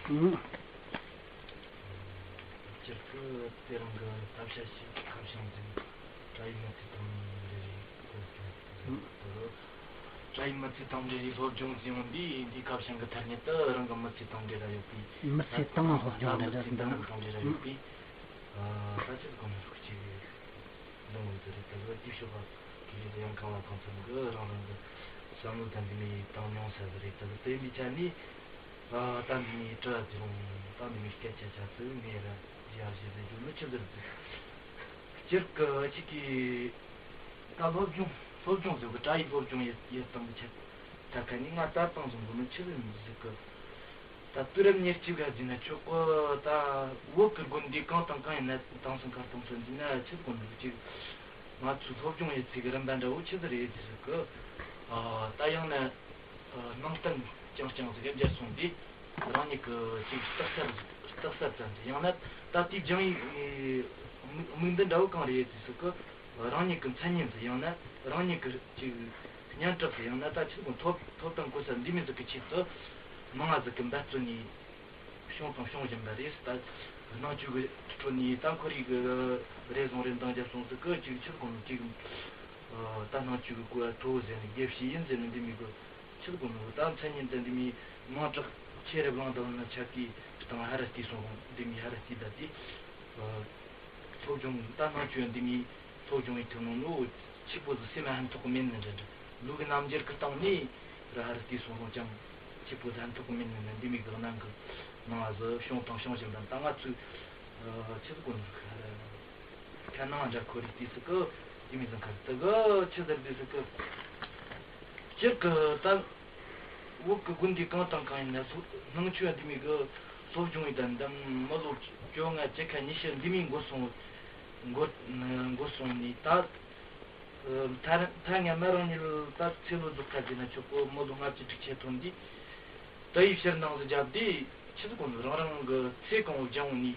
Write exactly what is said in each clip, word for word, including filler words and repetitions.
ཨང་། སྤྱིར་དུ་དེ་རིང་གི་ཐབས་ཤེས་ཤིག་ཁ་བྱང་འཛིན་བཀྲ་ཡིས་མི་ཚེ་དང་འབྲེལ་བའི་སློབ་སྦྱོང་ཟེར་གི་འདུག་བཀྲ་ཡིས་མི་ཚེ་དང་འབྲེལ་བའི་སློབ་སྦྱོང་ཟེར་ཡོང་དུས། འདིའི་ཁ་བྱང་གི་ཐ་སྙད་དུ་རང་གི་མི་ཚེ་དང་འབྲེལ་ར་ཡོད་པའི། མི་ཚེ་དང་སློབ་སྦྱོང་ད་འབྲེལ་མི་ཚེ་དང་དང་འབྲེལ་ར་ཡོད་པའི། ཨ། ད་ཅི་གོ་ནས་ཤུགས་ཆེ་གི་འདོན་དགོས་ཀྱི་རེད། ད་གི་དེའི་ཕྱོགས་ལ་དེ་རིང་ཡང་གང་ལ་གང་འཚམ་གི་རང་རང་གི་བསམ་བློ་དང་འདི་མི་བཏང་མྱོང་ས་ཟིག་རེད། ད་གི་དེ་འདི་ཆ་ནས། ཨ། ད་འདི་མི་དྲི་བ་དེ་རུང་ད་འདི་མི་སྐད་ཆ་ཆ་ཚིག་ངས་ར་ཡར་ཞུ་ཟེར་རྒྱུ་ནི་ཆི་ཟེར་ཟིག་སྤྱིར་གི་ཅིག་གི་ད་སློབ་སྦྱོང་སློབ་སྦྱོང་ཟེར་གི་བཀྲ་ཡིས་སློབ་སྦྱོང་ཡེད་ཡེད་སྟངས་གི་ཆ་ད་ག་ནས་ང་ད་བཏང་བཟུང་གི་ནི་ཆི་ཟིག་ཟིག་གི་ད་དུས་རབས་ཉེར་གཅིག་ག་འཛིན་ན་ཆོག་གི་ད་བོད་གི་དགོན་སྡེ་གང་དང་གང་ཡིན་ན་དེང་སང་ཁ་སྟོང་ཚོ་འཛིན་ན་ཆི་དགོན་ནི་ཅིག་ང་ཚོའི་སློབ་སྦྱོང་ཡེད་ཚིག་གི་རིམ་པ་འདྲ་བོ་ཆི་ཟིག་རེད་ཟེར་གི་ཨ། ད་ཡང་ན། ནང་བསྟན་རྐྱང་རྐྱང་ཟིག་གི་འགྱུར་སོང་དུས། རང་ཉིད་ཀྱི་ཅིག་རྟགས་གསལ་རྟགས་གསལ་ཙམ་ཟིག་ཡང་ན་ད་ལྟའི་སྦྱང་ཡིག་དམིགས་དམིགས་འདུན་འདྲ་བོ་གང་རེད་ཟེར་གི་རང་ཉིད་ཀྱི་མཚན་ཉིད་ཟིག་ཡང་ན་རང་ཉིད་ཀྱི་ཅིག་སྙན་གྲགས་ཟིག་ཡང་ན་ད་ཆི་གོ་ཐོབ་ཐོབ་ཐང་གོ་ས་འདི་མི་ཟིག་གི་ཆེད་དུ་མང་ང་ཟིག་གི་འབད་བརྩོན་ནས་བྱུང་དང་བྱུང་བཞིན་པ་རེད། ད་ནང་ཆོས་ཀྱི་ཁྲོད་ནས་ད་ཁོར་ཡུག་གི་རེ་ཟུང་རེ་འདང་རྒྱབ་སོང་ཟིག་གི་ཅིག་ཆི་གོ་ཅིག་ད་ནང་ཆོས་ཀྱི་གོ་བ་མཐོ་བོ་ཟེར་ནས་དགེ་བཤེས་ཡིན་ཟེར་ནས་འདི་མི་གི་ཆི་གོ་ནོ་ད་མཚན་ཉིད་དེ་འདི་མི་མང་དྲགས་ཆེ་རེ་བླངས་དང་ན་ཆ་གི་སྟེང་ཧ་ར་སྟེ་སོང་འདི་མི་ཧ་ར་སྟེ་ད་དེ་སློབ་སྦྱོང་ད་ནང་ཆོས་འདི་མི་སློབ་སྦྱོང་ཡི་ཐོན་ནོ་ནོ་ཆི་པོ་ཟི་སེམས་ཧན་ཐོག་གི་མེད་ནི་འདྲ་འདྲ་ལུག་གི་རྣམ་འགྱུར་གི་སྟེང་ནས་ར་ཧ་ར་སྟེ་སོང་རུང་ཅང་ཆི་པོ་ཟི་ཧན་ཐོག་གི་མེད་ནི་འདི་མི་གི་ནང་གི་ནང་ཟི་བྱུང་དང་བྱུང་བཞིན་པ་ད་ང་ཚོས་ཆི་གོ་ནོ་ཧ་ར། ཁ་ནང་འདྲ་ཁོ་རེ་དུས་སུ་གི་དེ་མི་ཟང་ཁ་དུ་གི་ཆི་ཟེར་དུས་སུ་གི་སྤྱིར་གི་ད་བོད་གི་དགོན་སྡེ་གང་དང་གང་ཡིན་ན་སུ་ནང་ཆོས་འདི་མི་གི་སློབ་སྦྱོང་ཡི་དང་འདམ་མི་ལོ་བཅོ་ལྔ་བཅུ་ཁ་ཉི་ཤུ་འདི་མི་འགོ་སོང་འགོ་འགོ་སོང་ནས་ད་ཐ་ཐ་ང་མ་རང་ཉིད་ད་ཚེ་ལོ་རྫོགས་ཁ་ཟེར་ན་ཆོག་གི་མི་ལོ་ལྔ་བཅུ་དྲུག་ཅུ་ཐོན་དུས། ད་ཡིག་ཕྱིར་འདང་ཟིག་བརྒྱབ་དུས་ཆི་ཟིག་གོ་ནོ་རང་རང་གི་ཚེ་གང་བོ་སྦྱང་བོ་ནི།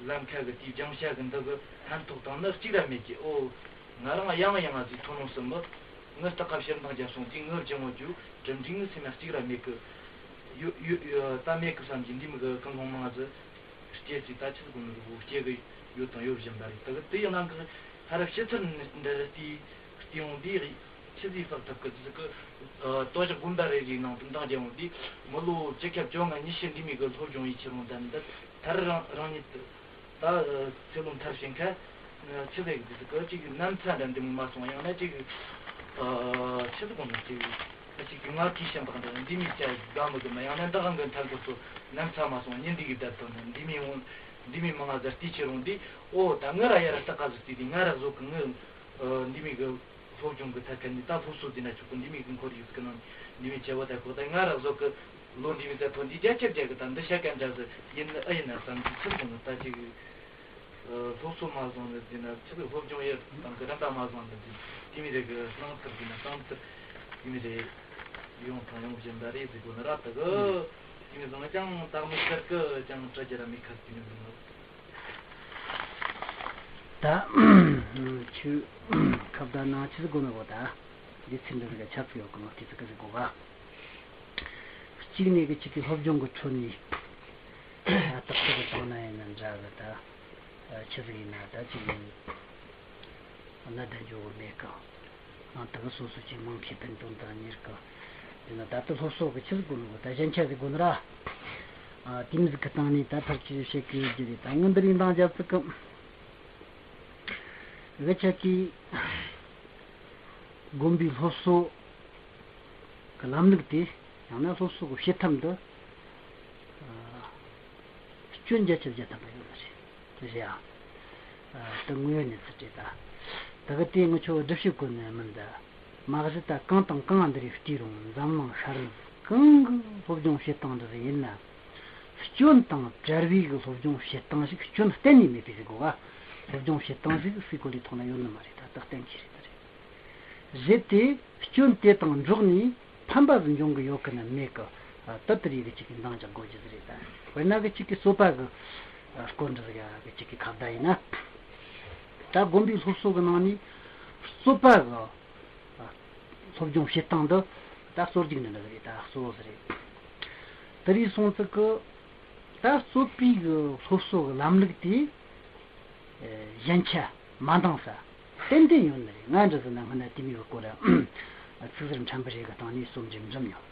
ལམ་ཁ་གི་དེའི་སྦྱང་བྱ་གི་འདི་གི་ཕན་ཐོགས་དང་ནི་གཅིག་ར་མེད་ཀི་ཨོ། ང་རང་ཡང་ཡང་ཟིག་ཐོན་ནོ་སུ་མི། ངི་ལྟ་ཀ་ཕྱིར་འདང་རྒྱབ་སོང་དུས་ངི་སྦྱང་བོ་རྒྱུ་གྲུབ་འབྲས་ནི་སེམས་ཡང་གཅིག་ར་མེད་ཀི། ཡོད་ཡོད་ཡོད་ད་མེད་ཀི་བསམ་གྱི་འདི་མི་གི་ཀུན་སློང་མང་ཟིག་སྐྱེས་ཚིག་ད་ཆི་ཟིག་གོ་ནོ་གི་སྐྱེ་གི་ཡོད་དང་ཡོད་བཞིན་པ་རེད། ད་གི་དེ་ཡང་ནང་གི་ཧ་ར་ཕྱི་ཚུལ་འདི་རེད་དེ་སྟེང་འོང་དེ་རེད། ཆི་ཟིག་ལྷག་ཐབས་ཀི་ཟིག་གི་ལྟོ་ཞག་དགོན་པ་རེ་རེའི་ནང་དུ་འདང་རྒྱག་འོང་དེ་མི་ལོ་བཅུ་ཁ་བཅོ་ལྔ་ཉི་ཤུ་འདི་མི་གི་སློབ་སྦྱོང་ཡིད་ཆེས་རུང་ད་འདི་ཐར་རང་རང་ཉིད་དུ་ད་ཚེ་ལོ་མཐར་ཕྱིན་ཁ་ཆི་ཟིག་གི་ཟིག་གི་ཅིག་ནམ་ཚ་འདྲ་འདི་མི་མ་སོང་ཡང་ན་ཅིག་ཆི་ཟིག་གོ་ནོ་ཅིག་ཅིག་གི་ང་ཁྱི་ཤམ་པ་འདྲ་འདི་མི་ཅ་དགའ་མི་དགོས་ན་ཡང་ན་འདི་རང་གི་མཐར་འཁོར་ཚོ་ནམ་ཚ་མ་སོང་ཉིན་འདི་གི་བསྡད་དོ་ནི་འདི་མི་འོང་འདི་མི་མང་ང་ཟེར་ཏི་ཆེ་རུང་འདི་ཨོ་ད་ང་ར་ཡ་ར་ལྟ་ཀ་ཟིག་ཏི་འདི་ང་ར་བཟོ་གི་ངི་འདི་མི་གི་སློབ་སྦྱོང་གི་ཐད་ཀ་ནས་ད་སློབ་གསོ་འདི་ན་ཆོག་གི་འདི་མི་གི་འཁོར་ཡུག་གི་ནང་འདི་མི་བྱ་བ་ད་ཁོ་ད་ང་ར་བཟོ་གི་ལོ་འདི་མི་ད་ཐོན་འདི་རྒྱ་ཁྱབ་རྒྱ་གི་ད་འདི་ཤ་ཀ་འདྲ་ཟིག་ཡིན་ནི་ཨ་ཡིན་ན་བསམ་གི་ཚུལ་གོ་ནི་ད་ཅིག་སློབ་གསོ་མ་བཟང་ནི་འདི་ན་ཆི་ཟིག་སློབ་སྦྱོང་ཡེ་དང་གི་རིམ་པ་མ་བཟང་ནི་འདི་དེ་མི་རེ་གི་སྣང་ཚུལ་འདི་ན་བསམ་ཚུལ་དེ་མི་རེ་ཡོང་དང་ཡོང་བཞིན་པ་རེད་ཟེར་གོ་ནི་ར་ད་གི་དེ་མི་བཟང་ཅང་ད་མི་ཤར་གི་ཅང་བྲ་རྒྱ་ར་མི་ཁ་དེ་མི་བཟང་ནི། ད་ཆུ་ཁ་བརྡ་ནང་ཆི་ཟིག་དགོས་ན་གོ་ད་འདི་ཚིག་འདི་ཟིག་ག་ཆབ་ཡོད་གི་མོ་དེ་ཚིག་གི་ཟིག་གོ་ག་གཅིག་ནས་གི་གཅིག་གི་སློབ་སྦྱོང་གི་ཁྲོད་ནས་ད་རྟགས་ཚིག་གི་སྟེང་ན་ཡིན་ན་འདྲ་གི་ད་ཆི་ཟིག་ཡིན་ན་ད་གཅིག་ཡིན་གནད་དུ་འཇོག་གི་མེད་གི་ཨང་དག་སོ་སོ་ཆེ་མང་ཆེ་ཕན་དོན་དང་གཉེར་གི་དེ་ན་ད་ལྟ་སློབ་གསོ་གི་ཆི་ཟིག་དགོས་ནོ་གི་ད་གཞན་ཆ་ཟིག་དགོས་ནོ་ར་ཨ་དེ་མི་ཟིག་གི་སྟེང་ནས་ད་ཐག་ཆོད་བྱེད་གི་ཡོད་རྒྱུ་རེད། ད་ངི་འདི་རིང་འདང་རྒྱབ་ཚིག་གི་འུ་ཅག་གི་དགོན་པའི་སློབ་གསོ་གི་ལམ་ལུགས་དེ་ཡང་ན་སློབ་གསོ་གི་བྱེད་ཐབས་འདི་སྐྱོན་བརྒྱ་ཆ་བརྒྱ་ཐམ་པ་ཡོད་ནི་རེད། དེ་བཞིན་ད་དངོས་ཡོད་གནས་ཚུལ་རེད། ད་ད་གི་དེ་ངི་ཆོ་སྒྲུབ་བྱེད་གོ་ནི་མིན་ད་མ་གཞི་ད་གང་དང་གང་འདི་རིགས་བལྟས་རུང་འཛམ་གླིང་ཤར་གང་གི་སློབ་སྦྱོང་བྱེད་སྟངས་འདི་རིགས་ཡིན་ན། སྐྱོན་དང་བྲལ་བའི་གི་སློབ་སྦྱོང་བྱེད་སྟངས་ཤིག་སྐྱོན་གཏན་ནས་མེད་པའི་ཟིག་གོ་ག་སློབ་སྦྱོང་བྱེད་སྟངས་ཤིག་སའི་གོ་ལའི་ཐོག་ན་ཡོད་ནི་མ་རེད། ད་རྟགས་གཏན་འཁེལ་རེད། ད་རེད། གཞི་དེ་སྐྱོན་དེ་དང་འགྲོགས་ནས་ཕན་པ་ཟིག་འབྱུང་གི་ཡོད་གི་ནི་མེད་གི་ད་དེ་རེད་གི་གཅིག་གི་འདང་རྒྱག་དགོས་རྒྱུ་ཟིག་རེད། ད་དཔེར་ན་གི་གཅིག་གི་རྩོད་པ་གི་སྐོར་འདི་ཟིག་གི་གཅིག་གི་ཁ་བརྡ་ཡིན་ན། ད་དགོན་པའི་སློབ་གསོ་གི་ནང་ནས་རྩོད་པ་གི་སློབ་སྦྱོང་བྱེད་སྟངས་འདི་ད་གཙོ་རྒྱུག་འདི་འདྲ་རེད། ད་གཙོ་བོ་ཟིག་རེད། དེ་རིང་སོང་ཙི་གི་ད་རྩོད་པའི་གི་སློབ་གསོ་གི་ལམ་ལུགས་དེ་ཨེ་ཞན་ཆ་མ་འདང་ས་ཏན་ཏན་ཡོད་ནི་རེད། ང་འདྲ་ཟེར་ན་སྔ་ན་དེ་མོའི་སྐོར་ཚིག་ཟུར་ཕྲན་བུ་རེ་གི་སྟེང་ནས་རྩོམ་འབྲི་འཛོམས་ཡོང་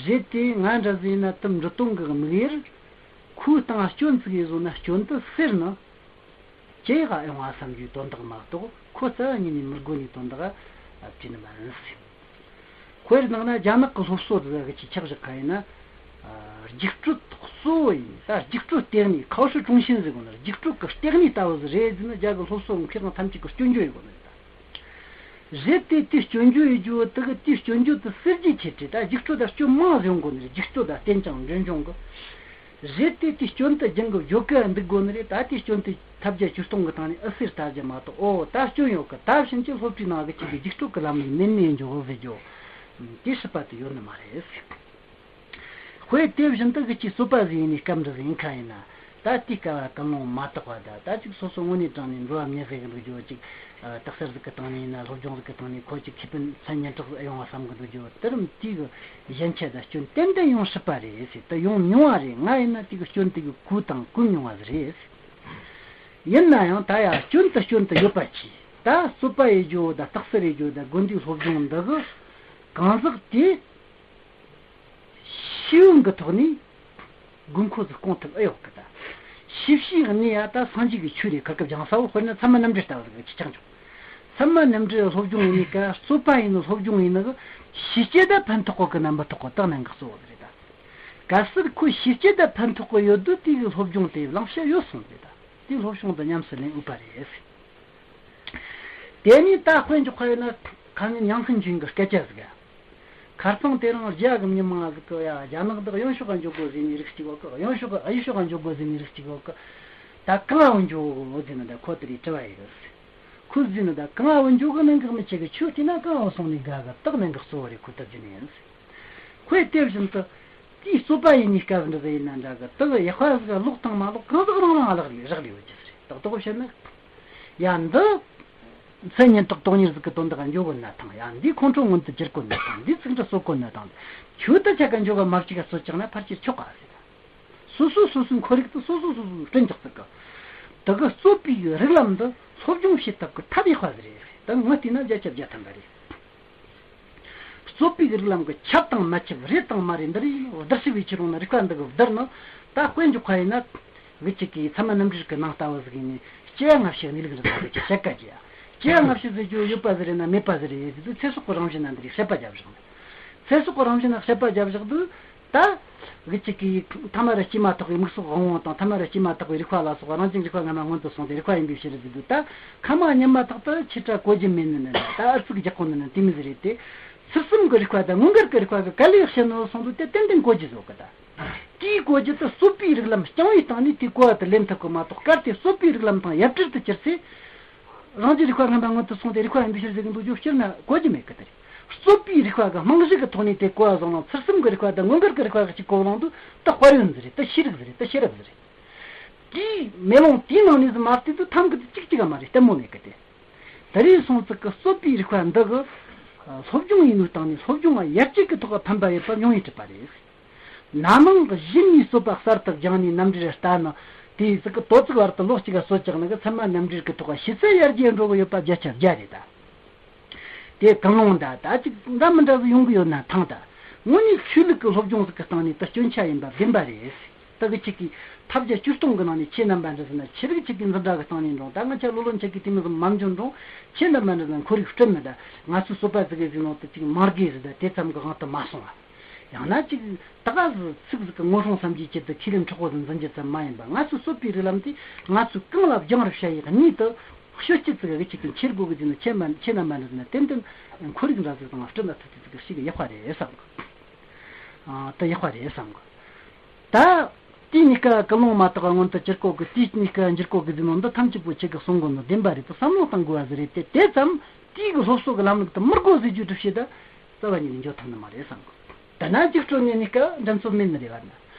རེད་དེ། ང་འདྲ་ཟེར་ན་དེ་འབྲི་སྟོང་གི་དམིགས་ཡུལ་ཁོའི་སྟེང་སྐྱོན་ཙིག་ཡོད་བཟོ་ན་སྐྱོན་དེ་སེལ་ན། ཇེ་ཡག་ཡོང་བ་བསམ་རྒྱུའི་དོན་དག་མ་གཏོགས་ཁོ་རྩ་བ་ཉིད་ནས་མི་དགོས་ནི་དོན་དག་བྲིས་ནི་མ་རེད། དཔེར་ན་རྒྱ་ནག་གི་སློབ་གསོ་དེ་གི་ཆི་ཆགས་བཞག་ག་ཡིན་ན། རྒྱུགས་སྤྲོད་གཙོ་བོ་ཡིན་ད་རྒྱུགས་སྤྲོད་ལྟེ་གནས་考试中心ཟེར་གོ་ནི་རྒྱུགས་སྤྲོད་གི་ལྟེ་གནས་ལྟ་བུ་ཟིག་རེད་ཟེར་ན་རྒྱ་གི་སློབ་གསོ་མཁས་དབང་ཐམས་ཅད་གི་སྐྱོན་བརྗོད་ཡོད་གོ་ནི་རེད་ད། རེད་དེ་དེའི་སྐྱོན་བརྗོད་ཡོད་རྒྱུ་དེ་གི་དེའི་སྐྱོན་བརྗོད་དེ་སེལ་རྒྱུའི་ཆེད་དུ་ད་རྒྱུགས་སྤྲོད་ད་སྐྱོན་མང་ཟིག་ཡོང་གོ་ནི་རེད། རྒྱུགས་སྤྲོད་ད་བརྟན་ཅིང་འབྱོར་འབྱུང་གི། རེད་དེ་དེའི་སྐྱོན་དེ་སྦྱང་གི་བརྗོད་གི་འདུག་དགོས་ནི་རེད། ད་དེའི་སྐྱོན་དེ་ཐབས་བརྒྱ་ཇུས་སྟོང་གི་སྟེང་ནས་ཨེ་སེལ་ལྟ་རྒྱུ་མ་གཏོགས་ཨོ་ད་སྐྱོན་ཡོད་གི་ད་ཕྱིན་ཆད་སློབ་གྲྭའི་ནང་གི་ཆེད་ཀྱི་རྒྱུགས་སྤྲོད་གི་ལམ་ལུགས་མེད་ནས་འཇོག་གི་ཟེར་རྒྱུ། དེའི་སྲིད་པ་དེ་ཡོད་ནི་མ་རེད། དཔེ་དེ་བཞིན་དུ་གི་ཅིག་རྩོད་པ་ཟིག་ཡིན་ནི་སྐབས་འདྲ་ཟིག་ཡིན་ཁ་ཡིན་ན། ད་དེའི་སྐབས་ལ་ཀུན་སློང་མ་དག་པ་ད་ད་ཅིག་སོ་སོ་དངོས་གནས་དྲང་ནས་འགྲོ་བ་མྱི་ཟེར་གི་འདུག་རྒྱུ་ཅིག་རྟགས་གསལ་ཟིག་གི་སྟེང་ནས་ཡིན་ན་སློབ་སྦྱོང་ཟིག་གི་སྟེང་ནས་ཁོ་ཅིག་ཁེ་ཕན་མཚན་སྙན་གྲགས་ཟིག་ཡོང་བ་བསམ་གི་འདུག་རྒྱུ་དེ་རིམ་དེའི་གི་ཞན་ཆ་ད་སྐྱོན་ཏན་ཏན་ཡོང་སྲིད་པ་རེད་ཟེར། ད་ཡོང་མྱོང་བ་རེད། ང་ཡིན་ན་དེ་གི་སྐྱོན་དེ་གི་གོ་དང་གོ་མྱོང་བ་ཟིག་རེད། ཡིན་ན་ཡང་ད་ཡ་སྐྱོན་དུ་སྐྱོན་དུ་ཡོད་པ་གྱིས་ད་རྩོད་པ་ཡེད་རྒྱུ་ད་རྟགས་གསལ་ཡེད་རྒྱུ་ད་དགོན་སྡེའི་སློབ་སྦྱོང་འདི་གི་གང་ཟག་དེ། ཤེས་ཡོན་གྱི་ཐོག་ནས་དགོས་མཁོ་ཚོ་སྐོང་ཐུབ་ཨེ་ཡོད་གི་ད། ཤེས་བྱའི་གནས་ཡ་ད་སངས་རྒྱས་ཀྱི་ཆོས་རེད། ཁ་སྐབས་སྦྱང་ས་བོ་དཔེར་ན་ཚད་མ་རྣམ་འགྲེལ་ལྟ་བུ་ཟིག་གི་ཆ་ཆག་འཇོག་ཚད་མ་རྣམ་འགྲེལ་སློབ་སྦྱོང་ཡིན་ནི་ཀ་རྩོད་པ་ཡིན་ནི་སློབ་སྦྱོང་ཡིན་ནི་གི་ཤེས་བྱེད་ད་ཕན་ཐོགས་གི་རྣམ་པ་ཐོགས་གི་དག་ནན་གི་གཙོ་བོ་རེད་ད། གལ་སྲིད་ཁོས་ཤེས་བྱེད་ད་ཕན་ཐོགས་གི་ཡོད་དུས་དེ་གི་སློབ་སྦྱོང་དེ་བླང་བྱ་ཡོད་སོང་རེད་ད། དེ་སློབ་སྦྱོང་དུ་ཉམས་སུ་ལེན་འོས་པ་རེད། དེ་ནས་ད་དཔེ་འཇོག་པ་ཡིན་ན་ཁ་ཉིན་ཡང་ཧན་ཆིན་གྱི་སྐད་ཆ་ཟིག་ཁ་སང་དེ་རིང་རྒྱ་གི་མི་མང་ཟིག་གི་ཡ་རྒྱ་ནག་འདི་གཡོན་ཕྱོགས་ལ་འཇོག་དགོས་ཟེར་ནས་རིགས་གཅིག་ཡོད་གི། གཡོན་ཕྱོགས་གཡས་ཕྱོགས་ལ་འཇོག་དགོས་ཟེར་ནས་རིགས་གཅིག་ཡོད་གི། ད་གང་ལ་འཇོག་དགོས་ཟེར་ན་ད་ཁོ་དེ་རིགས་དྲི་བ་ཡིན་གི། ཁོས་ཟེར་ན་ད་གང་ལ་འཇོག་གི་ནང་གི་མི་ཆེ་གི་ཆོས་དེ་ན་གང་ལ་སོང་ནས་དགའ་གི་དག་ནང་གི་གཙོ་བོ་རེད། ཁོ་ད་ཟེར་ནས་ཡིན། ཁོས་དེ་བཞིན་དུ་དེའི་རྩོད་པ་ཡིན་ནི་སྐབས་འདྲ་ཟིག་ཡིན་ན་འདྲ་གི་དག་ཡག་པ་ཟིག་ལོག་དང་མ་ལོག་གང་ཟག་རང་རང་ལག་ལས་རག་ལས་ཡོད་ཀྱི་རེད། ཏག་ཏག་བཤད་ན། ཡ་འདི། མཚན་སྙན་གྲགས་དོན་གཉེར་ཟིག་གི་དོན་དག་འཇོག་གོ་ན་དང་ཡང་འདིའི་ཁོང་ཁྲོ་མངོན་དུ་གྱུར་གོ་ན་དང་འདིའི་ཚིག་འབྲུ་གསོད་གོ་ན་དང་ཁྱོད་ད་ཆ་ག་འཇོག་ག་མ་བཅུག་ག་གསོད་ཅག་ན་ཕལ་ཆེར་ཆོག་ག་ཟེར། སོ་སོ་སོ་སོའི་ཁོར་ཡུག་ཏུ་སོ་སོ་སོ་སོའི་སྐྲུན་ཆགས་ཟིག་གི། དེ་གི་རྩོད་པའི་རིགས་ལམ་འདི་སློབ་སྦྱོང་བྱེད་ཐབས་ཀྱི་ཐབས་ཡག་པ་ཟིག་རེད། ད་ངོས་བལྟས་ན་བརྒྱ་ཆ་བརྒྱ་ཐམ་པ་རེད། རྩོད་པའི་རིགས་ལམ་གྱི་ཁྱབ་དང་མ་ཁྱབ་རེད་དང་མ་རེད་འདི་རེད་བསྡུར་ཞིབ་བྱེད་རུང་ན་རིགས་པ་འདི་གི་བསྡུར་ནི་ད་དཔེ་འཇོག་པ་ཡིན་ན། གི་གཅིག་གིས་ཚད་མ་རྣམ་འགྲེལ་གྱི་ནང་ལྟ་བུ་ཟིག་ཡིན་ནས་སྐྱེ་བ་སྔ་ཕྱི་གནས་ལུགས་རིག་པ་གི་བཤད་ཀ་གྱིས། སྐྱེ་བ་སྔ་ཕྱི་ཟེར་རྒྱུ་ཡོད་པ་ཟིག་རེད་ན་མེད་པ་ཟིག་རེད་ཟེར་དུས་ཚེ་སྲོག་གི་རང་བཞིན་ན་འདི་རིགས་དཔྱད་པ་རྒྱབ་བཞག་ནས། ཚེ་སྲོག་གི་རང་བཞིན་ན་དཔྱད་པ་རྒྱབ་བཞག་དུས་ད། གི་གཅིག་གིས་ཐ་མ་ར་སྐྱེས་མ་ཐག་པའི་མིག་སོགས་དབང་པོ་དང་ཐ་མ་ར་སྐྱེས་མ་ཐག་པའི་རིག་པ་ལ་སོགས་རང་བཞིན་རིག་པ་སྔ་མ་མངོན་དུ་སོང་སྟེ་རིག་པ་ཡིན་པའི་ཕྱིར་ཟེར་དུས་ད་ཁ་མ་ཉན་མ་ཐག་ཏུ་ཆེ་ཕྲ་གོ་རྒྱུ་མེད་ནི་ནི་ད་ཨར་ཚིག་རྒྱག་གོ་ནི་ནི་དེ་མི་ཟིག་རེད་དེ། ཚུལ་གསུམ་གྱི་རིག་པ་དང་མངོན་དགར་གྱི་རིག་པ་གི་ག་ལེ་བཤད་ནོ་སོང་དུས་དེ་ཏན་ཏན་གོ་རྒྱུ་བཟོ་གི་ད། དེའི་གོ་རྒྱུ་དེ་རྩོད་པའི་རིགས་ལམ་རྐྱང་བའི་སྟེང་ནས་དེའི་གོ་བ་དེ་ལེན་ཐུབ་གི་མ་གཏོགས་གལ་ཏེ་རྩོད་པའི་རིགས་ལམ་དང་ཡ་བྲལ་དུ་གྱུར་ཚེ། རང་རྒྱུད་རིག་པ་སྔ་མ་མངོན་དུ་སོང་སྟེ་རིག་པ་ཡིན་པའི་ཕྱིར་ཟེར་གི་འདུག་རྒྱུ་སྤྱིར་ན་གོ་རྒྱུ་མེད་གི་དེ་རེད། རྩོད་པའི་རིགས་པ་གི་རྨང་གཞི་གི་ཐོག་ནས་དེ་གོ་བ་བཟུང་ན་ཚུལ་གསུམ་གི་རིགས་པ་དང་མངོན་དགར་གི་རིགས་པ་གི་གཅིག་གོ་བ་བླངས་དུས་ད་དཔལ་ཡོན་ཟིག་རེད། ད་ཤེས་རིག་ཟིག་རེད། ད་ཤེས་རབ་ཟིག་རེད། དེའི་མེ་ལོང་དེའི་ནང་ནས་ཟིག་མ་བལྟས་དུས་ཐམ་གི་དེ་གཅིག་གཅིག་ག་མ་རེད། ལྟད་མོ་མེད་གི་དེ། དེ་རིང་སོང་ཙིག་གི་རྩོད་པའི་རིགས་པ་འདི་གི་སློབ་སྦྱོང་ཡིན་ནོའི་སྟེང་ནས་སློབ་སྦྱོང་བ་ཡར་རྒྱས་ཀྱི་ཐོག་ཕན་པ་ཡོད་པ་མྱོང་ཡིན་གྲུབ་པ་རེད། ན་ནིང་གི་གཞི་ནས་རྩོད་པ་གསར་དུ་སྦྱངས་ནས་རྣམ་འགྲེལ་ལྟ་ན་དེའི་ཙིག་གི་དོ་ཙིག་བར་དུ་ལོ་གཅིག་ག་གསོ་ཆག་ནི་གི་ཚད་མ་རྣམ་འགྲེལ་གྱི་ཐོག་ཤེས་ཚད་ཡར་རྒྱས་འགྲོ་གི་ཡོད་པ་བརྒྱ་ཆ་བརྒྱ་རེད་ད། དེ་གང་རུང་ད་ད་ཅིག་འདྲ་མི་འདྲ་ཟིག་ཡོང་གི་ཡོད་ན་ཐང་ད། དངོས་གནས་ཆོས་ལུགས་ཀྱི་སློབ་སྦྱོང་ཟིག་གི་སྟེང་ནས་ད་སྐྱོན་ཆ་ཡིན་པ་བདེན་པ་རེད། ད་གི་ཅིག་གིས་ཐབས་བརྒྱ་ཇུས་སྟོང་གི་ནང་ནས་ཁྱེད་རྣམ་པ་འདྲ་ཟེར་ན་ཆེ་རིགས་ཅིག་གིས་འཛིན་གྲྭ་གི་སྟེང་ནས་འགྲོ་ད་ང་ཆ་ལོ་ལོན་ཆ་གིས་དེ་མི་ཟིག་མ་འཇོན་འགྲོ་ཁྱེད་རྣམ་པ་འདྲ་ཟེར་ན་ཁོར་ཡུག་སྤྲད་མི་ད་ང་ཚོའི་སོ་པ་ཟིག་གི་ཟིག་ནང་དུ་ཅིག་མ་དགོས་ཟེར་ད་དེ་ཙམ་གི་དབང་དུ་མ་སོང་བ། ཡང་ན་ཅིག་ད་ག་ཟིག་ཚིག་ཟིག་གི་ངོ་སྲུང་བསམ་གྱིས་ཆེད་དུ་ཁས་ལེན་འཕྲོག་པོ་ཟིག་འཛིན་རྒྱུ་ཙམ་མ་ཡིན་པ་ང་ཚོའི་སོ་པའི་རིགས་ལམ་དེ་ང་ཚོས་གང་ལ་སྦྱང་རུ་བྱ་ཡི་གཉིས་དུ་ཤོད་ཅི་ཙིག་གི་ཅིག་གི་འཁྱེར་དགོས་གི་ཟེར་ན་ཁྱེད་མ་ཁྱེད་རྣམ་པ་འདྲ་ཟེར་ན་ཏན་ཏན་ཁོར་ཡུག་འདྲ་ཟིག་དང་སྤྲད་ན་ཐུབ་ཐུབ་ཙིག་གི་ཞིག་ཡག་པ་རེད་བསམ་གི། ཨ། ད་ཡག་པ་རེད་བསམ་གི། ད་དེའི་གཉིས་ཀ་ཀུན་སློང་མ་དག་པ་མངོན་དུ་གྱུར་གོ་གི། དེའི་གཉིས་ཀ་འགྱུར་གོ་གི་ཟེར་ནོ་འདི་ཐམས་ཅད་པོ་ཁྱེད་ཀྱི་གསུང་གོ་ནོ་བདེན་པ་རེད་དུ་བསམ་བློ་བཏང་དགོས་པ་ཟིག་རེད་དེ། དེ་ཙམ་དེའི་གི་སློབ་གསོ་གི་ལམ་ལུགས་དུ་མི་དགོས་ཟེར་རྒྱུའི་སྒྲུབ་བྱེད་ད་རྩ་བ་ཉིད་ནས་འཇོག་ཐུབ་ནི་མ་རེད་བསམ་གི། ད་ན་རྒྱུགས་སྤྲོད་ནས་གཉིས་ཀ་འགྲན་རྩོད་མེད་ནི་རེད་བ་ན།